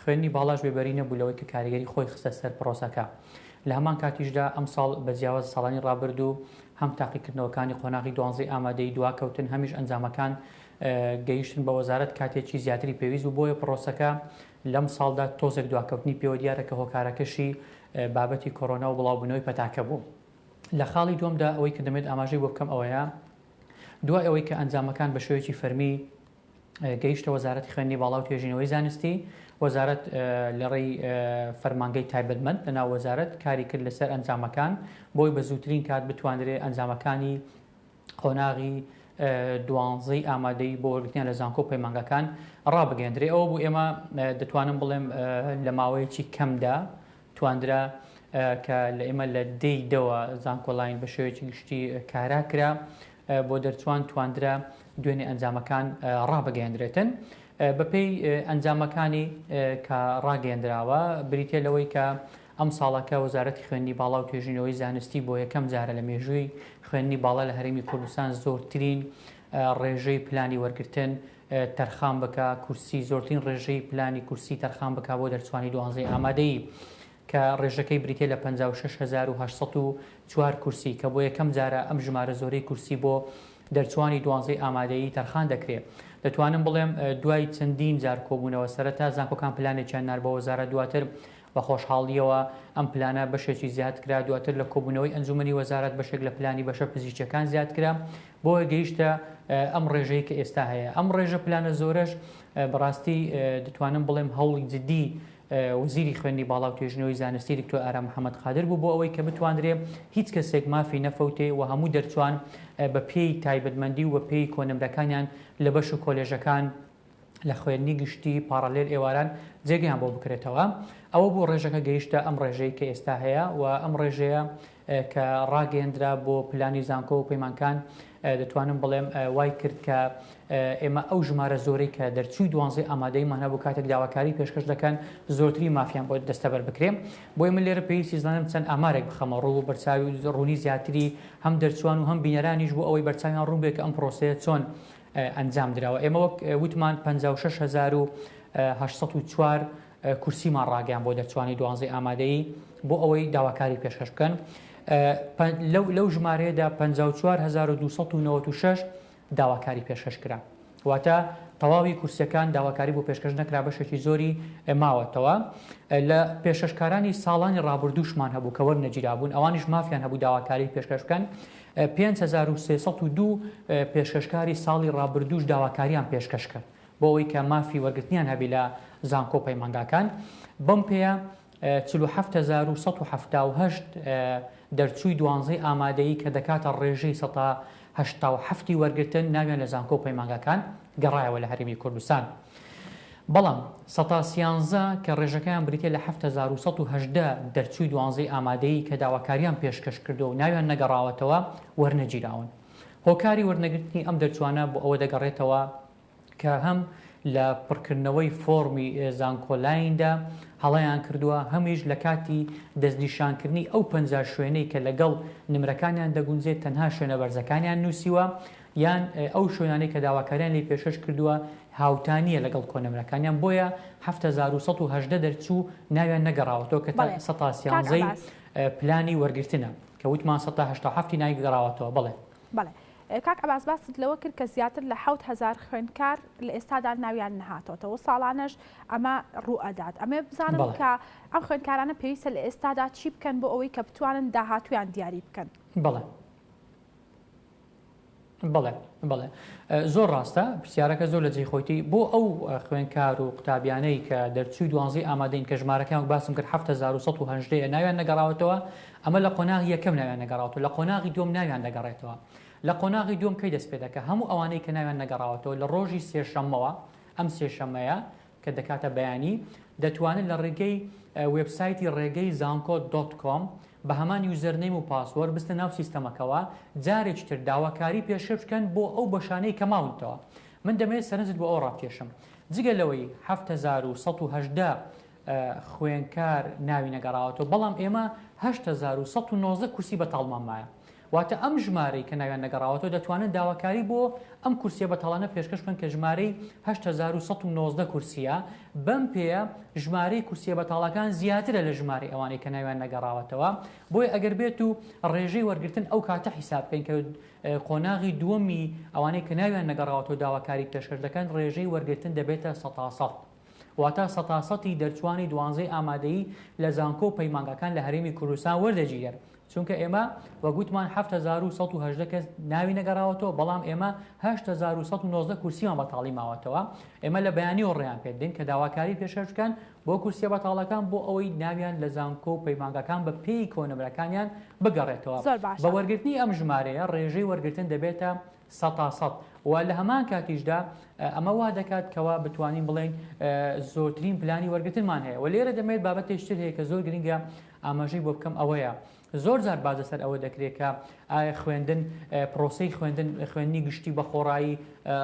خوێندنی باڵاش بێبەری نەبوو لەوەی کە کاریگەری خۆی خستە سەر پرۆسەکە. لە هەمان کاتیشدا ئەمساڵ بە جیاواز ساڵانی ڕابردوو هەم تاقیکردنەوەکانی قۆناغی دوانزەی ئامادەیی دواکەوتن هەمیش ئەنجامەکان گەیشتن بە وەزارەت کاتێکی زیاتری پێویست بوو بۆیە پرۆسەکە لەم ساڵدا تۆزێک دواکەوتنی پێوە دیارە کە هۆکارەکەشی بابەتی کۆرۆنا و بڵاوبوونەوەی پەتاکە بوو. لە خاڵی دووەمدا ئەوەی کە دەمێت ئاماژەی بۆ بکەم ئەوەیە دوای ئەوەی کە ئەنجامەکان بە شێوەیەکی فەرمی گەیشتە وەزارەتی خوێندنی باڵا و توێژینەوەی زانستی وەزارەت لە ڕێی فەرمانگەی تایبەتمەند لە ناو وەزارەت کاری کرد لەسەر ئەنجامەکان بۆی بە زووترین کات بتوانرێ ئەنجامەکانی قۆناغی دوانزەی ئامادەیی بۆ وەرگرتنیان لە زانکۆ و پەیمانگاکان ڕابگەیەندرێ ئەوە بوو ئێمە دەتوانم بڵێم لە ماوەیەکی کەمدا تواندرا کە لە ئێمە لە دەی دەوە زانکۆلاین بە شێوەیەکی گشتی کارا کرا بۆ دەرچوان تواندرا دوێنێ ئەنجامەکان ڕابگەیەندرێتن. بەپێی ئەنجامەکانی کە ڕاگەیەندراوە بریتە لەوەی کە ئەم ساڵەکە وەزارەتی خوێندنی باڵا و توێژینەوەی زانستی بۆ یەکەم جارە لە مێژووی خوێندنی باڵا لە هەرێمی کوردستان زۆرترین ڕێژەی پلانی وەرگرتن تەرخان بکا کورسی زۆرترین ڕێژەی پلانی کورسی تەرخان بکا بۆ دەرچوانی دوانزەی ئامادەیی کە ڕێژەکەی بریتیە لە 56804 کورسی کە بۆ یەکەم جارە ئەم ژمارە زۆرەی کورسی بۆ دەرچوانی دوانزەی ئامادەیی تەرخان دەکرێ. دەتوانم بڵێم دوای چەندین جار کۆبوونەوە سەرەتا زانکۆکان پلانێکیان نارد بۆ وەزارەت دواتر بە خۆشحاڵییەوە ئەم پلانە بەشێکی زیاد کرا، دواتر لە کۆبوونەوەی ئەنجوومەنی وەزارەت بەشێک لە پلانی بەشە پزیشکییەکان زیاد کرا، بۆیە گەیشتە ئەم ڕێژەی کە ئێستا هەیە. ئەم ڕێژە پلانە زۆرەش بەڕاستی دەتوانم بڵێم هەوڵی جددی وەزیری خوێندنی باڵا و توێژینەوەی زانستی دکتۆر ئارام محەمەد قادر بوو بۆ ئەوەی کە بتواندرێ هیچ کەسێک مافی نەفەوتێ و هەموو دەرچوان بە پێی تایبەتمەندی و بە پێی کۆنمرەکانیان لە بەش و کۆلێژەکان لە خوێندنی گشتی پاڕالێل ئێواران جێگەیان بۆ بکرێتەوە. ئەوە بوو ڕێژەکە گەیشتە ئەم ڕێژەی کە ئێستا هەیە و ئەم ڕێژەیە کە ڕاگەیەندرا بۆ پلانی زانکۆ و پەیمانکان دەتوانم بڵێم وای کرد کە ئێمە ئەو ژمارە زۆرەی کە دەرچووی دوانزەی ئامادەیمان هەبوو کاتێک داواکاری پێشکەش دەکەن زۆرترین مافیان بۆ دەستەبەر بکرێ بۆیە من لێرە پێویستی زانم چەند ئامارێک بخەمە ڕوو و بەرچاوی ڕوونی زیاتری هەم دەرچوان و هەم بینەرانیش بۆ ئەوەی بەرچاویان ڕوون بێت کە ئەم پرۆسەیە چۆن ئەنجام دراوە. ئێمە وەک وتمان 56804 کورسیمان ڕاگەیان بۆ دەرچوانی دوانزەی ئامادەیی بۆ ئەوەی داواکاری پێشکەش بکەن. لەو ژمارەیەدا 54296 داواکاری پێشکەش کرا. واتە تەواوی کورسیەکان داواکاری بۆ پێشکەش نەکرا بەشێکی زۆری ماوەتەوە. لە پێشکەشکارانی ساڵانی ڕابردووشمان هەبوو کە وەرنەگیرابوون ئەوانیش مافیان هەبوو داواکاری پێشکەش بکەن. 5302 پێشکەشکاری ساڵی ڕابردووش داواکاریان پێشکەش کرد بۆ ئەوەی کە مافی وەرگرتنیان هەبی لە زانکۆ و پەیمانگاکان. بەم پێیە 47178 دەرچووی دوانزەی ئامادەیی کە دەکاتە ڕێژەی سەتا 87 ی وەرگرتن ناویان لە زانکۆ و پەیمانگاکان گەڕایەوە لە هەرێمی کوردستان. بەڵام سەتا سیانزە کە ڕێژەکەیان بریتیە لە 7118 دەرچووی دوانزەی ئامادەیی کە داواکاریان پێشکەش کردووە و ناویان نەگەڕاوەتەوە وەرنەگیراون. هۆکاری وەرنەگرتنی ئەم دەرچووانە بۆ ئەوە دەگەڕێتەوە کە هەم لە پڕکردنەوەی فۆڕمی زانکۆلایندا هەڵەیان کردووە، هەمیش لە کاتی دەستنیشانکردنی ئەو 50 شوێنەی کە لەگەڵ نمرەکانیان دەگونجێت تەنها شوێنە بەرزەکانیان نووسیوە یان ئەو شوێنانەی کە داواکاریان لێی پێشکەش کردووە هاوتا نییە لەگەڵ کۆنمرەکانیان بۆیە 7118 دەرچوو ناویان نەگەڕاوەتەوە کە
بەڵێ
سەتا
کاک
سیانزەی
عەباس.
پلانی وەرگرتنە کە وتمان سەتا 87 ی نایگەڕاوەتەوە بەڵێ.
بەڵێ کاک عەباس باست لەوە کرد کە زیاتر لە 7000 خوێندکار لە ئێستادا ناویان نەهاتۆتەوە ساڵانەش ئەمە ڕووئەدات ئەمێ بزانم
بەڵێ.
کە ئەم خوێندکارانە پێویستە لە ئێستادا چی بکەن بۆ ئەوەی کە بتوانن داهاتوویان دیاری بکەن؟
بەڵێ. بەڵێ بەڵێ زۆر ڕاستە پرسیارەکە زۆر لە جێی خۆیتی بۆ ئەو خوێنکار و قوتابیانەی کە دەرچووی دوانزەی ئامادەین کە ژمارەکەیان وەک باسم کرد 7118 ە ناویان نەگەڕاوەتەوە ئەمە لە قۆناغی یەکەم ناویان نەگەڕاوەتەوە لە قۆناغی دووەم ناویان دەگەڕێتەوە لە قۆناغی دووەم کەی دەست پێ دەکە هەموو ئەوانەی کە ناویان نەگەڕاوەتەوە لە ڕۆژی سێشەممەوە ئەم سێشەممەیە کە دەکاتە بەیانی، دەتوانن لە ڕێگەی وێبسایتی ڕێگەی زانکۆ dot com بە هەمان username و password بچنە ناو سیستەمەکەوە جارێکی تر داواکاری پێشکەش بکەن بۆ ئەو بەشانەی کە ماونتەوە. من دەمەوێت سەرنجت بۆ ئەوە ڕابکێشم جگە لەوەی 7118 خوێنکار ناوی نەگەڕاوەتەوە بەڵام ئێمە 8119 کورسی بەتاڵمان مایە. واتە ئەم ژمارەی کە ناویان نەگەڕاوەتەوە دەتوانن داواکاری بۆ ئەم کورسیە بەتاڵانە پێشکەش بکەن کە ژمارەی 8119 کورسیە، بەم پێیە ژمارەی کورسیە بەتاڵەکان زیاترە لە ژمارەی ئەوانەی کە ناویان نەگەڕاوەتەوە، بۆیە ئەگەر بێت و ڕێژەی وەرگرتن ئەو کاتە حیساب بکەین کە قۆناغی دووەمی ئەوانەی کە ناویان نەگەڕاوەتەوە داواکاری پێشکەش دەکەن ڕێژەی وەرگرتن دەبێتە سەتاسەد. واتە سەتاسەتی دەرچوانی دوانزەی ئامادەیی لە زانکۆ و پەیمانگاکان لە هەرێمی کوردستان وەردەگیرێن، چونکە ئێمە وەک وتمان 7118 کەس ناوی نەگەڕاوەتەوە، بەڵام ئێمە 8119 کورسیمان بەتاڵی ماوەتەوە، ئێمە لە بەیانیەوە ڕێیان پێدەدەین کە داواکاری پێشکەش بکەن بۆ کورسیە بەتاڵەکان بۆ ئەوەی ناویان لە زانکۆ و پەیمانگاکان بە پێی کۆنمرەکانیان بگەڕێتەوە.
زۆر باشە.
بە وەرگرتنی ئەم ژمارەیە ڕێژەی وەرگرتن دەبێتە سەتا سەد و لە هەمان کاتیشدا ئەمە وا دەکات کەوا بتوانین بڵێین زۆرترین پلانی وەرگرتنمان هەیە و لێرە دەمێت بابەتێکی تر هەیە کە زۆر گرنگە ئاماژەی بۆ بکەم ئەوەیە زۆر جار باس لەسەر ئەوە دەکرێت کە ئایا خوێندن پرۆسەی خوێندن خوێندنی گشتی بە خۆڕایی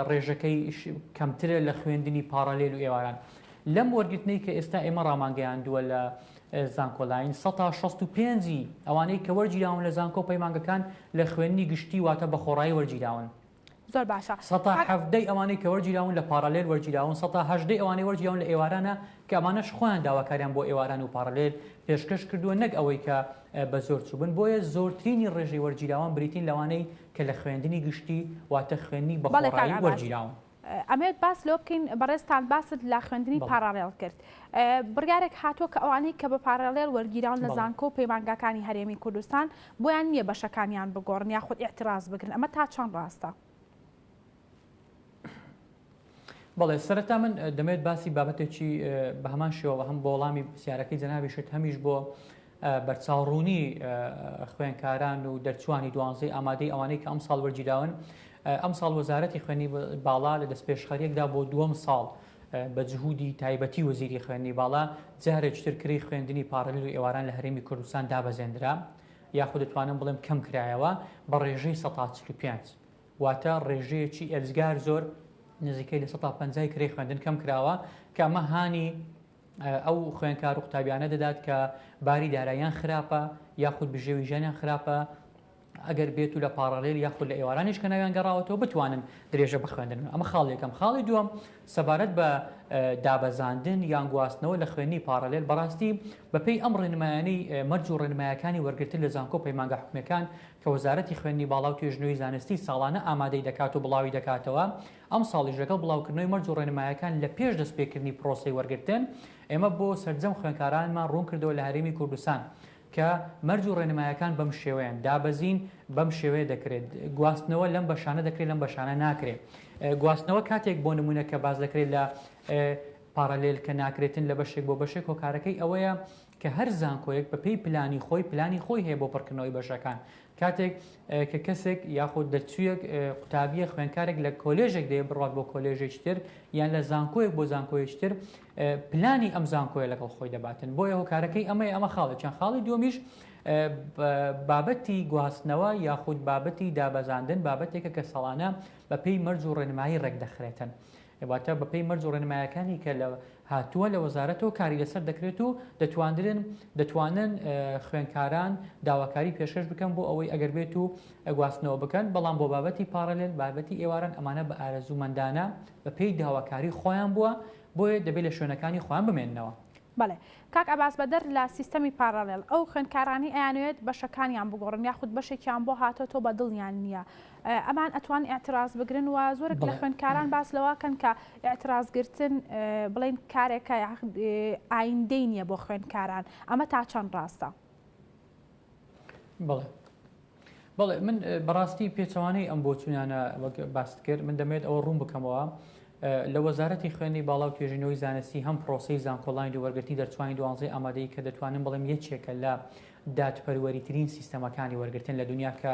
ڕێژەکەی کەمترە لە خوێندنی پاڕالێل و ئێواران لەم وەرگرتنەی کە ئێستا ئێمە ڕامانگەیاندووە لە زانکۆلاین، سەتا 65 ی ئەوانەی کە وەرگیراون لە زانکۆ و پەیمانگەکان لە خوێندنی گشتی واتە بە خۆڕایی وەرگیراون.
زۆر باشە.
سەتا حەڤدەی ئەوانەی کە وەرگیراون لە پاڕالێل وەرگیراون، سەتا هەژدەی ئەوانەی وەرگیراون لە ئێوارانە کە ئەمانەش خۆیان داواکاریان بۆ ئێواران و پاڕالێل پێشکەش کردووە نەک ئەوەی کە بە زۆر چووبن، بۆیە زۆرترینی ڕێژەی وەرگیراوان بریتین لەوانەی کە لە خوێندنی گشتی واتە خوێندنی بە
بەڵێ کاک
خۆڕایی
عەباس.
وەرگیراون.
ئەمەوێت باس لەوە بکەین بەڕێزتان باست لە خوێندنی پاڕالێڵ کرد بڕیارێک هاتووە کە ئەوانەی کە بە پاڕالێڵ وەرگیراون لە زانکۆ و پەیمانگاکانی هەرێمی کوردستان بۆیان نییە بەشەکانیان بگۆڕن یاخود ئیعتراز بگرن ئەمە تا چەند ڕاستە؟
بەڵێ سەرەتا من دەمەوێت باسی بابەتێکی بە هەمان شێوە هەم بۆ وەڵامی پرسیارەکەی جەنابیشت هەمیش بۆ بەرچاوڕوونی خوێندکاران و دەرچووانی دوانزەی ئامادەی ئەوانەی کە ئەمساڵ وەرگیراون، ئەمساڵ وەزارەتی خوێندنی باڵا لە دەستپێشخەرییەکدا بۆ دووەم ساڵ بە جهودی تایبەتی وەزیری خوێندنی باڵا جارێکی تر کرێی خوێندنی پاڕەلیل و ئێواران لە هەرێمی کوردستان دابەزێندرا یاخود دەتوانم بڵێم کەم کرایەوە بە ڕێژەی 45 واتە ڕێژەیەکی ئێجگار زۆر نزیکەی لە 50 کرێی خوێندن کەم کراوە کە ئەمە هانی ئەو خوێندکار و قوتابیانە دەدات کە باری داراییان خراپە یاخود بژێوی ژیانیان خراپە ئەگەر بێت و لە پاڕالێل یاخود لە ئێوارانیش کە ناویان گەڕاوەتەوە بتوانن درێژە بخوێندن ئەمە خاڵ یەکەم خاڵی دووەم سەبارەت بە دابەزاندن یان گواستنەوە لە خوێندنی پاڕالێل بەڕاستی بەپێی ئەم ڕێنمایانەی مەرج و ڕێنمایەکانی وەرگرتن لە زانکۆ پەیمانگە حکومیەکان کە وەزارەتی خوێندنی باڵا و توێژینەوەی زانستی ساڵانە ئامادەی دەکات و بڵاوی دەکاتەوە ئەمساڵیش لەگەڵ بڵاوکردنەوەی مەرج و ڕێنمایەکان لە پێش دەستپێکردنی پرۆسەی وەرگرتن، ئێمە بۆ سەرجەم خوێندکارانمان ڕوونکردەوە لە هەرێمی کوردستان کە مەرج و ڕێنمایەکان بەم شێوەیەن، دابەزین بەم شێوەیە دەکرێت، گواستنەوە لەم بەشانە دەکرێت لەم بەشانە ناکرێت. گواستنەوە کاتێک بۆ نموونە کە باس دەکرێت لە پارالێل کە ناکرێتن لە بەشێک بۆ بەشێک هۆکارەکەی ئەوەیە کە هەر زانکۆیەک بەپێی پلانی خۆی پلانی خۆی هەیە بۆ پڕکردنەوەی بەشەکان کاتێک کە کەسێک یاخود دەرچوویەک قوتابیە خوێنکارێک لە کۆلێژێک دەیە بڕات بۆ کۆلێژێکی تر یان لە زانکۆیەک بۆ زانکۆیەکی تر پلانی ئەم زانکۆیە لەگەڵ خۆی دەباتن بۆیە هۆکارەکەی ئەمەیە ئەمە خاڵێک چەند خاڵی دووەمیش بابەتی گواستنەوە یاخود بابەتی دابەزاندن بابەتێکە کە ساڵانە بەپێی مەرج و ڕێنمایی ڕێکدەخرێتن. واتە بەپێی مەرج و ڕێنمایەکانی کە لە هاتووە لە وەزارەتەوە کاری لەسەر دەکرێت و دەتواندرن دەتوانن خوێندکاران داواکاری پێشکەش بکەن بۆ ئەوەی ئەگەر بێت و گواستنەوە بکەن بەڵام بۆ بابەتی پاڕلێل بابەتی ئێواران ئەمانە بە ئارەزوومەندانە بەپێی داواکاری خۆیان بووە بۆیە دەبێت لە شوێنەکانی خۆیان بمێننەوە.
بەڵێ کاک عەباس بەدەر لە سیستەمی پاڕالێڵ ئەو خوێندکارانەی ئەیانەوێت بەشەکانیان بگۆڕن یاخود بەشێکیان بۆ هاتۆتەوە بە دڵیان نییە ئەمان ئەتوان ئیعتراز بگرن و زۆرێک لە خوێندکاران باس لەوە کەن کە ئیعتراز گرتن بڵێن کارێکە ئایندەی نییە بۆ خوێندکاران ئەمە تا چەند ڕاستە؟
بەڵێ بەڵێ من بەڕاستی پێچەوانەی ئەم بۆچوونانە وەک باست کرد من دەمێت ئەوە ڕوون بکەمەوە لە وەزارەتی خوێندنی باڵا و توێژینەوەی زانستی هەم پرۆسەی زانکۆلاین و وەرگرتنی دەرچوانی دوانزەی ئامادەیی کە دەتوانم بڵێم یەکێکە لە دادپەروەریترین سیستەمەکانی وەرگرتن لە دنیا کە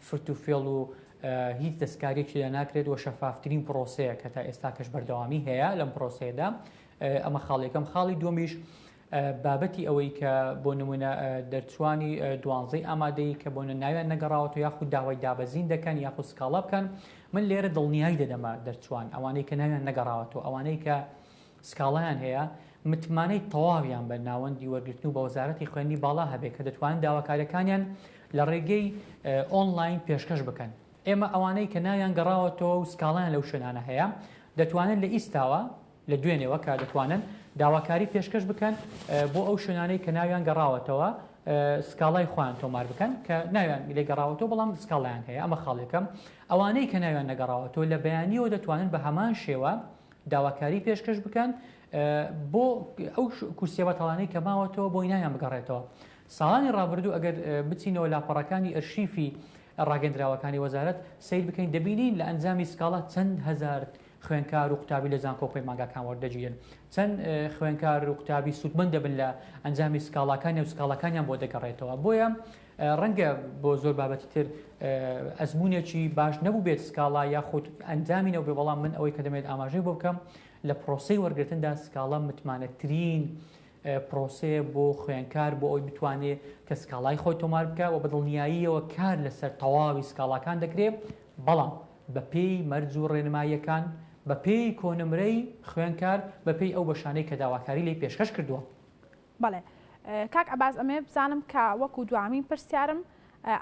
فرت و فێڵ و هیچ دەستکاریەکی لە ناکرێت و شەفافترین پرۆسەیە کە تا ئێستا کەش بەردەوامی هەیە لەم پرۆسەیەدا ئەمە خاڵێکەم خاڵی دووەمیش بابەتی ئەوەی کە بۆ نمونە دەرچوانی دوانزەی ئامادەیی کە بۆ ناویان نەگەڕاوەتەوە یاخود داوای دابەزین دەکەن یاخود سکاڵا بکەن من لێرە دڵنیایی دەدەمە دەرچوان ئەوانەی کە ناویان نەگەڕاوەتەوە ئەوانەی کە سکاڵایان هەیە متمانەی تەواویان بە ناوەندی وەرگرتن و بە وەزارەتی خوێندنی باڵا هەبێ کە دەتوانن داواکاریەکانیان لە ڕێگەی ئۆنلاین پێشکەش بکەن ئێمە ئەوانەی کە ناویان گەڕاوەتەوە و سکاڵایان لەو شوێنانە هەیە دەتوانن لە ئیستاوە لە دوێنێوە کە دەتوانن داواکاری پێشکەش بکەن بۆ ئەو شوێنانەی کە ناویان گەڕاوەتەوە سکاڵای خۆیان تۆمار بکەن کە ناویان لێ گەڕاوەتەوە بەڵام سکاڵایان هەیە ئەمە خاڵێکە ئەوانەی کە ناویان نەگەڕاوەتەوە لە بەیانیەوە دەتوانن بە هەمان شێوە داواکاری پێشکەش بکەن بۆ ئەو کورسیە بەتاڵانەی کە ماوەتەوە بۆی ناویان بگەڕێتەوە ساڵانی ڕابردوو ئەگەر بچینەوە لاپەڕەکانی ئەرشیفی ڕاگەندراوەکانی وەزارەت سیر بکەین دەبینین لە ئەنجامی سکاڵا چەند هەزار خوێندکار و قوتابی لە زانکۆ و پەیمانگاکان وەردەگیرێن؟ چەند خوێندکار و قوتابی سوودمەند دەبن لە ئەنجامی سکاڵاکانیان و سکاڵاکانیان بۆ دەگەڕێتەوە؟ بۆیە ڕەنگە بۆ زۆر بابەتی تر ئەزموونێکی باش نەبووبێت سکاڵا یاخود ئەنجامی نەبووبێت، بەڵام من ئەوەی کە دەمەوێت ئاماژەی بۆ بکەم لە پرۆسەی وەرگرتندا سکاڵا متمانەترین پرۆسەیە بۆ خوێندکار بۆ ئەوەی بتوانێت کە سکاڵای خۆی تۆمار بکە و بە دڵنیاییەوە کار لەسەر تەواوی سکاڵاکان دەکرێت، بەڵام بەپێی مەرج و ڕێنماییەکان، بەپێی کۆنمرەی خوێندکار، بەپێی ئەو بەشانەی کە داواکاری لێی پێشکەش کردووە.
بەڵێ کاک عەباس ئەمەوێ بزانم کە وەکو دوامین پرسیارم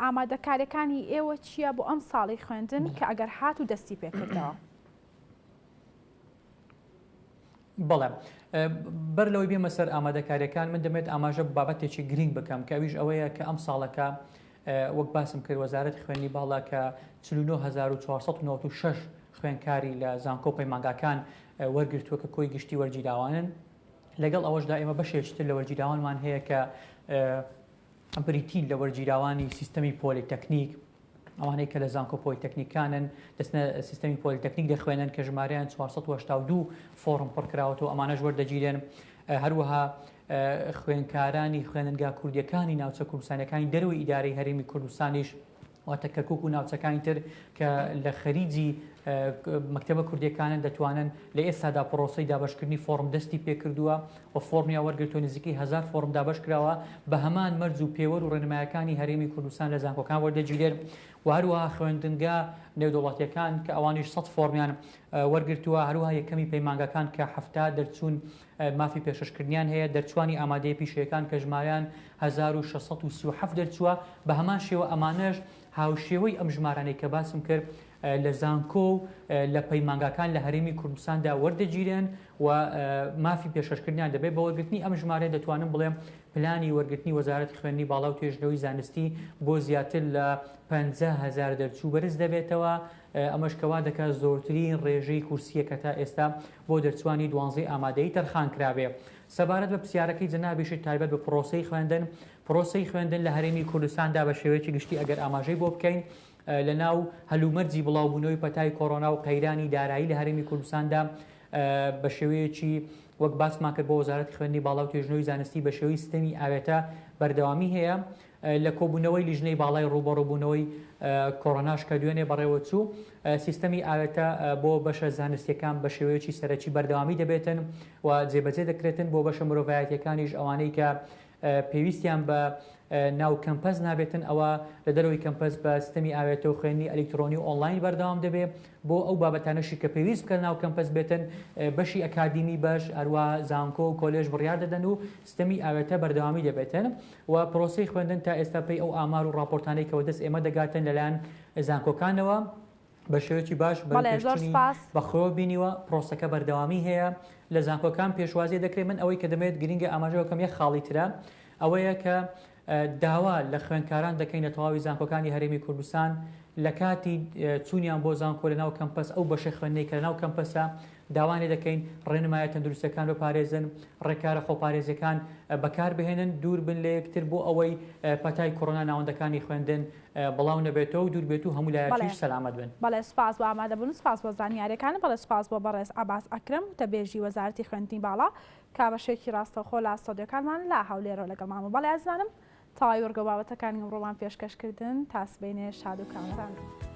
ئامادەکاریەکانی ئێوە چییە بۆ ئەم ساڵی خوێندن کە ئەگەر هات و دەستی پێکردەوە؟
بەڵێ بەر لەوەی بێمە سەر ئامادەکاریەکان من دەمێت ئاماژە بە بابەتێکی گرنگ بکەم کە ئەویش ئەوەیە کە ئەم ساڵەکە وەک باسم کرد وەزارەتی خوێندنی باڵا کە 49496 خوێندکاری لە زانکۆ و پەیمانگاکان وەرگرتووە کە کۆی گشتی وەرگیراوانن لەگەڵ ئەوەشدا ئێمە بەشێکی تر لە وەرگیراوانمان هەیە کە بریتین لە وەرگیراوانی سیستەمی پۆلیتەکنیک ئەوانەی کە لە زانکۆ پۆلیتەکنیکانن دەچنە سیستەمی پۆلیتەکنیک دەخوێنن کە ژمارەیان 482 فۆڕم پڕکراوەتەوە ئەمانەش وەردەگیرێن هەروەها خوێنکارانی خوێندنگا کوردیەکانی ناوچە کوردستانەکانی دەرەوەی ئیدارەی هەرێمی کوردستانیش واتە کەرکک و ناوچەکانی تر کە لە خەریجی مەکتەبە کوردیەکانن دەتوانن لە ئێستادا پرۆسەی دابەشکردنی فۆڕم دەستی پێکردووە و فۆڕمیان وەرگرتووە نزیکەی هەزار فۆڕم دابەشکراوە بە هەمان مەرج و پێوەر و ڕێنمایەکانی هەرێمی کوردستان لە زانکۆکان وەردەگیرێن و هەروەها خوێندنگا نێودەوڵەتیەکان کە ئەوانیش سەد فۆڕمیان وەرگرتووە هەروەها یەکەمی پەیمانگاکان کە 70 دەرچوون مافی پێشکەشکردنیان هەیە دەرچوانی ئامادەیە پیشەیەکان کە ژمارەیان 1637 دەرچووە بە هەمان شێوە ئەمانەش هاوشێوەی ئەم ژمارانەی کە باسم کرد لە زانکۆ و لە پەیمانگاکان لە هەرێمی کوردستاندا وەردەگیرێن و مافی پێشکەشکردنیان دەبێت. بە وەرگرتنی ئەم ژمارەیە دەتوانم بڵێم پلانی وەرگرتنی وەزارەتی خوێندنی باڵا و توێژینەوەی زانستی بۆ زیاتر لە 50 هەزار دەرچوو بەرز دەبێتەوە، ئەمەش کە وا دەکات زۆرترین ڕێژەی کورسییە کە تا ئێستا بۆ دەرچووانی دوانزەی ئامادەیی تەرخان کرابێ. سەبارەت بە پرسیارەکەی جەنابیشت تایبەت بە پرۆسەی خوێندن، پرۆسەی خوێندن لە هەرێمی کوردستاندا بە شێوەیەکی گشتی ئەگەر ئاماژەی بۆ بکەین لە ناو هەلومەرجی بڵاوبوونەوەی پەتای کۆرۆنا و قەیرانی دارایی لە هەرێمی کوردستاندا بە شێوەیەکی وەک باسمان کرد بۆ وەزارەتی خوێندنی باڵا و توێژینەوەی زانستی بە شێوەی سیستەمی ئاوێتە بەردەوامی هەیە لە کۆبوونەوەی لیژنەی باڵای ڕووبەڕووبوونەوەی کۆرۆناش کە دوێنێ بەڕێوەچوو سیستەمی ئاوێتە بۆ بەشە زانستیەکان بە شێوەیەکی سەرەکی بەردەوامی دەبێتن و جێبەجێ دەکرێتن بۆ بەشە مرۆڤایەتیەکانیش ئەوانەی کە. پێویستیان بە ناو کەمپەس نابێتن ئەوا لە دەرەوەی کەمپەس بە سیستەمی ئاوێتە و خوێندنی ئەلیکترۆنی و ئۆنلاین بەردەوام دەبێ بۆ ئەو بابەتانەشی کە پێویست بکەن ناو کەمپەس بێتن بەشی ئەکادیمی بەش هەروا زانکۆ و کۆلێژ بڕیار دەدەن و سیستەمی ئاوێتە بەردەوامی دەبێتن و پرۆسەی خوێندن تا ئێستا پێی ئەو ئامار و ڕاپۆرتانەی کە وەدەست ئێمە دەگاتن لەلایەن زانکۆکانەوە بە شێوەیەکی باش
بەڵێ زۆر
بەرەوپێشچوونی
سپاس.
بە خۆیەوە بینیوە، پرۆسەکە بەردەوامی هەیە، لە زانکۆکان پێشوازی دەکرێت، من ئەوەی کە دەمەوێت گرنگە ئاماژە بکەم یەک خاڵی ترە ئەوەیە کە داوا لە خوێندکاران دەکەین لە تەواوی زانکۆکانی هەرێمی کوردستان لە کاتی چوونیان بۆ زانکۆ لە ناو کەمپەس ئەو بەشە خوێندنەی کە لە ناو کەمپەسە داوایان لێ دەکەین ڕێنمایە تەندروستیەکان بپارێزن، ڕێکارە خۆپارێزیەکان بەکار بهێنن، دوور بن لە یەکتر بۆ ئەوەی پەتای کۆرۆنا ناوەندەکانی خوێندن بڵاو نەبێتەوە و دوور بێت و هەموو
بەڵێ
لایەکیش سەلامەت بن.
بەڵێ سوپاس بۆ ئامادەبوون و سوپاس بۆ زانیاریەکانت، بەڵێ سوپاس بۆ بەڕێز عەباس ئەکرەم وتەبێژی وەزارەتی خوێندنی باڵا کە بەشێکی ڕاستەوخۆ لە ستۆدیۆکانمان لە هەولێرەوە لەگەڵمان بوو. بەڵێ ئازیزانم تەواوی وڕگە و بابەتەکانی ئەمڕۆمان پێشکەش کردن تا سبەینێ شاد و کامەران بن.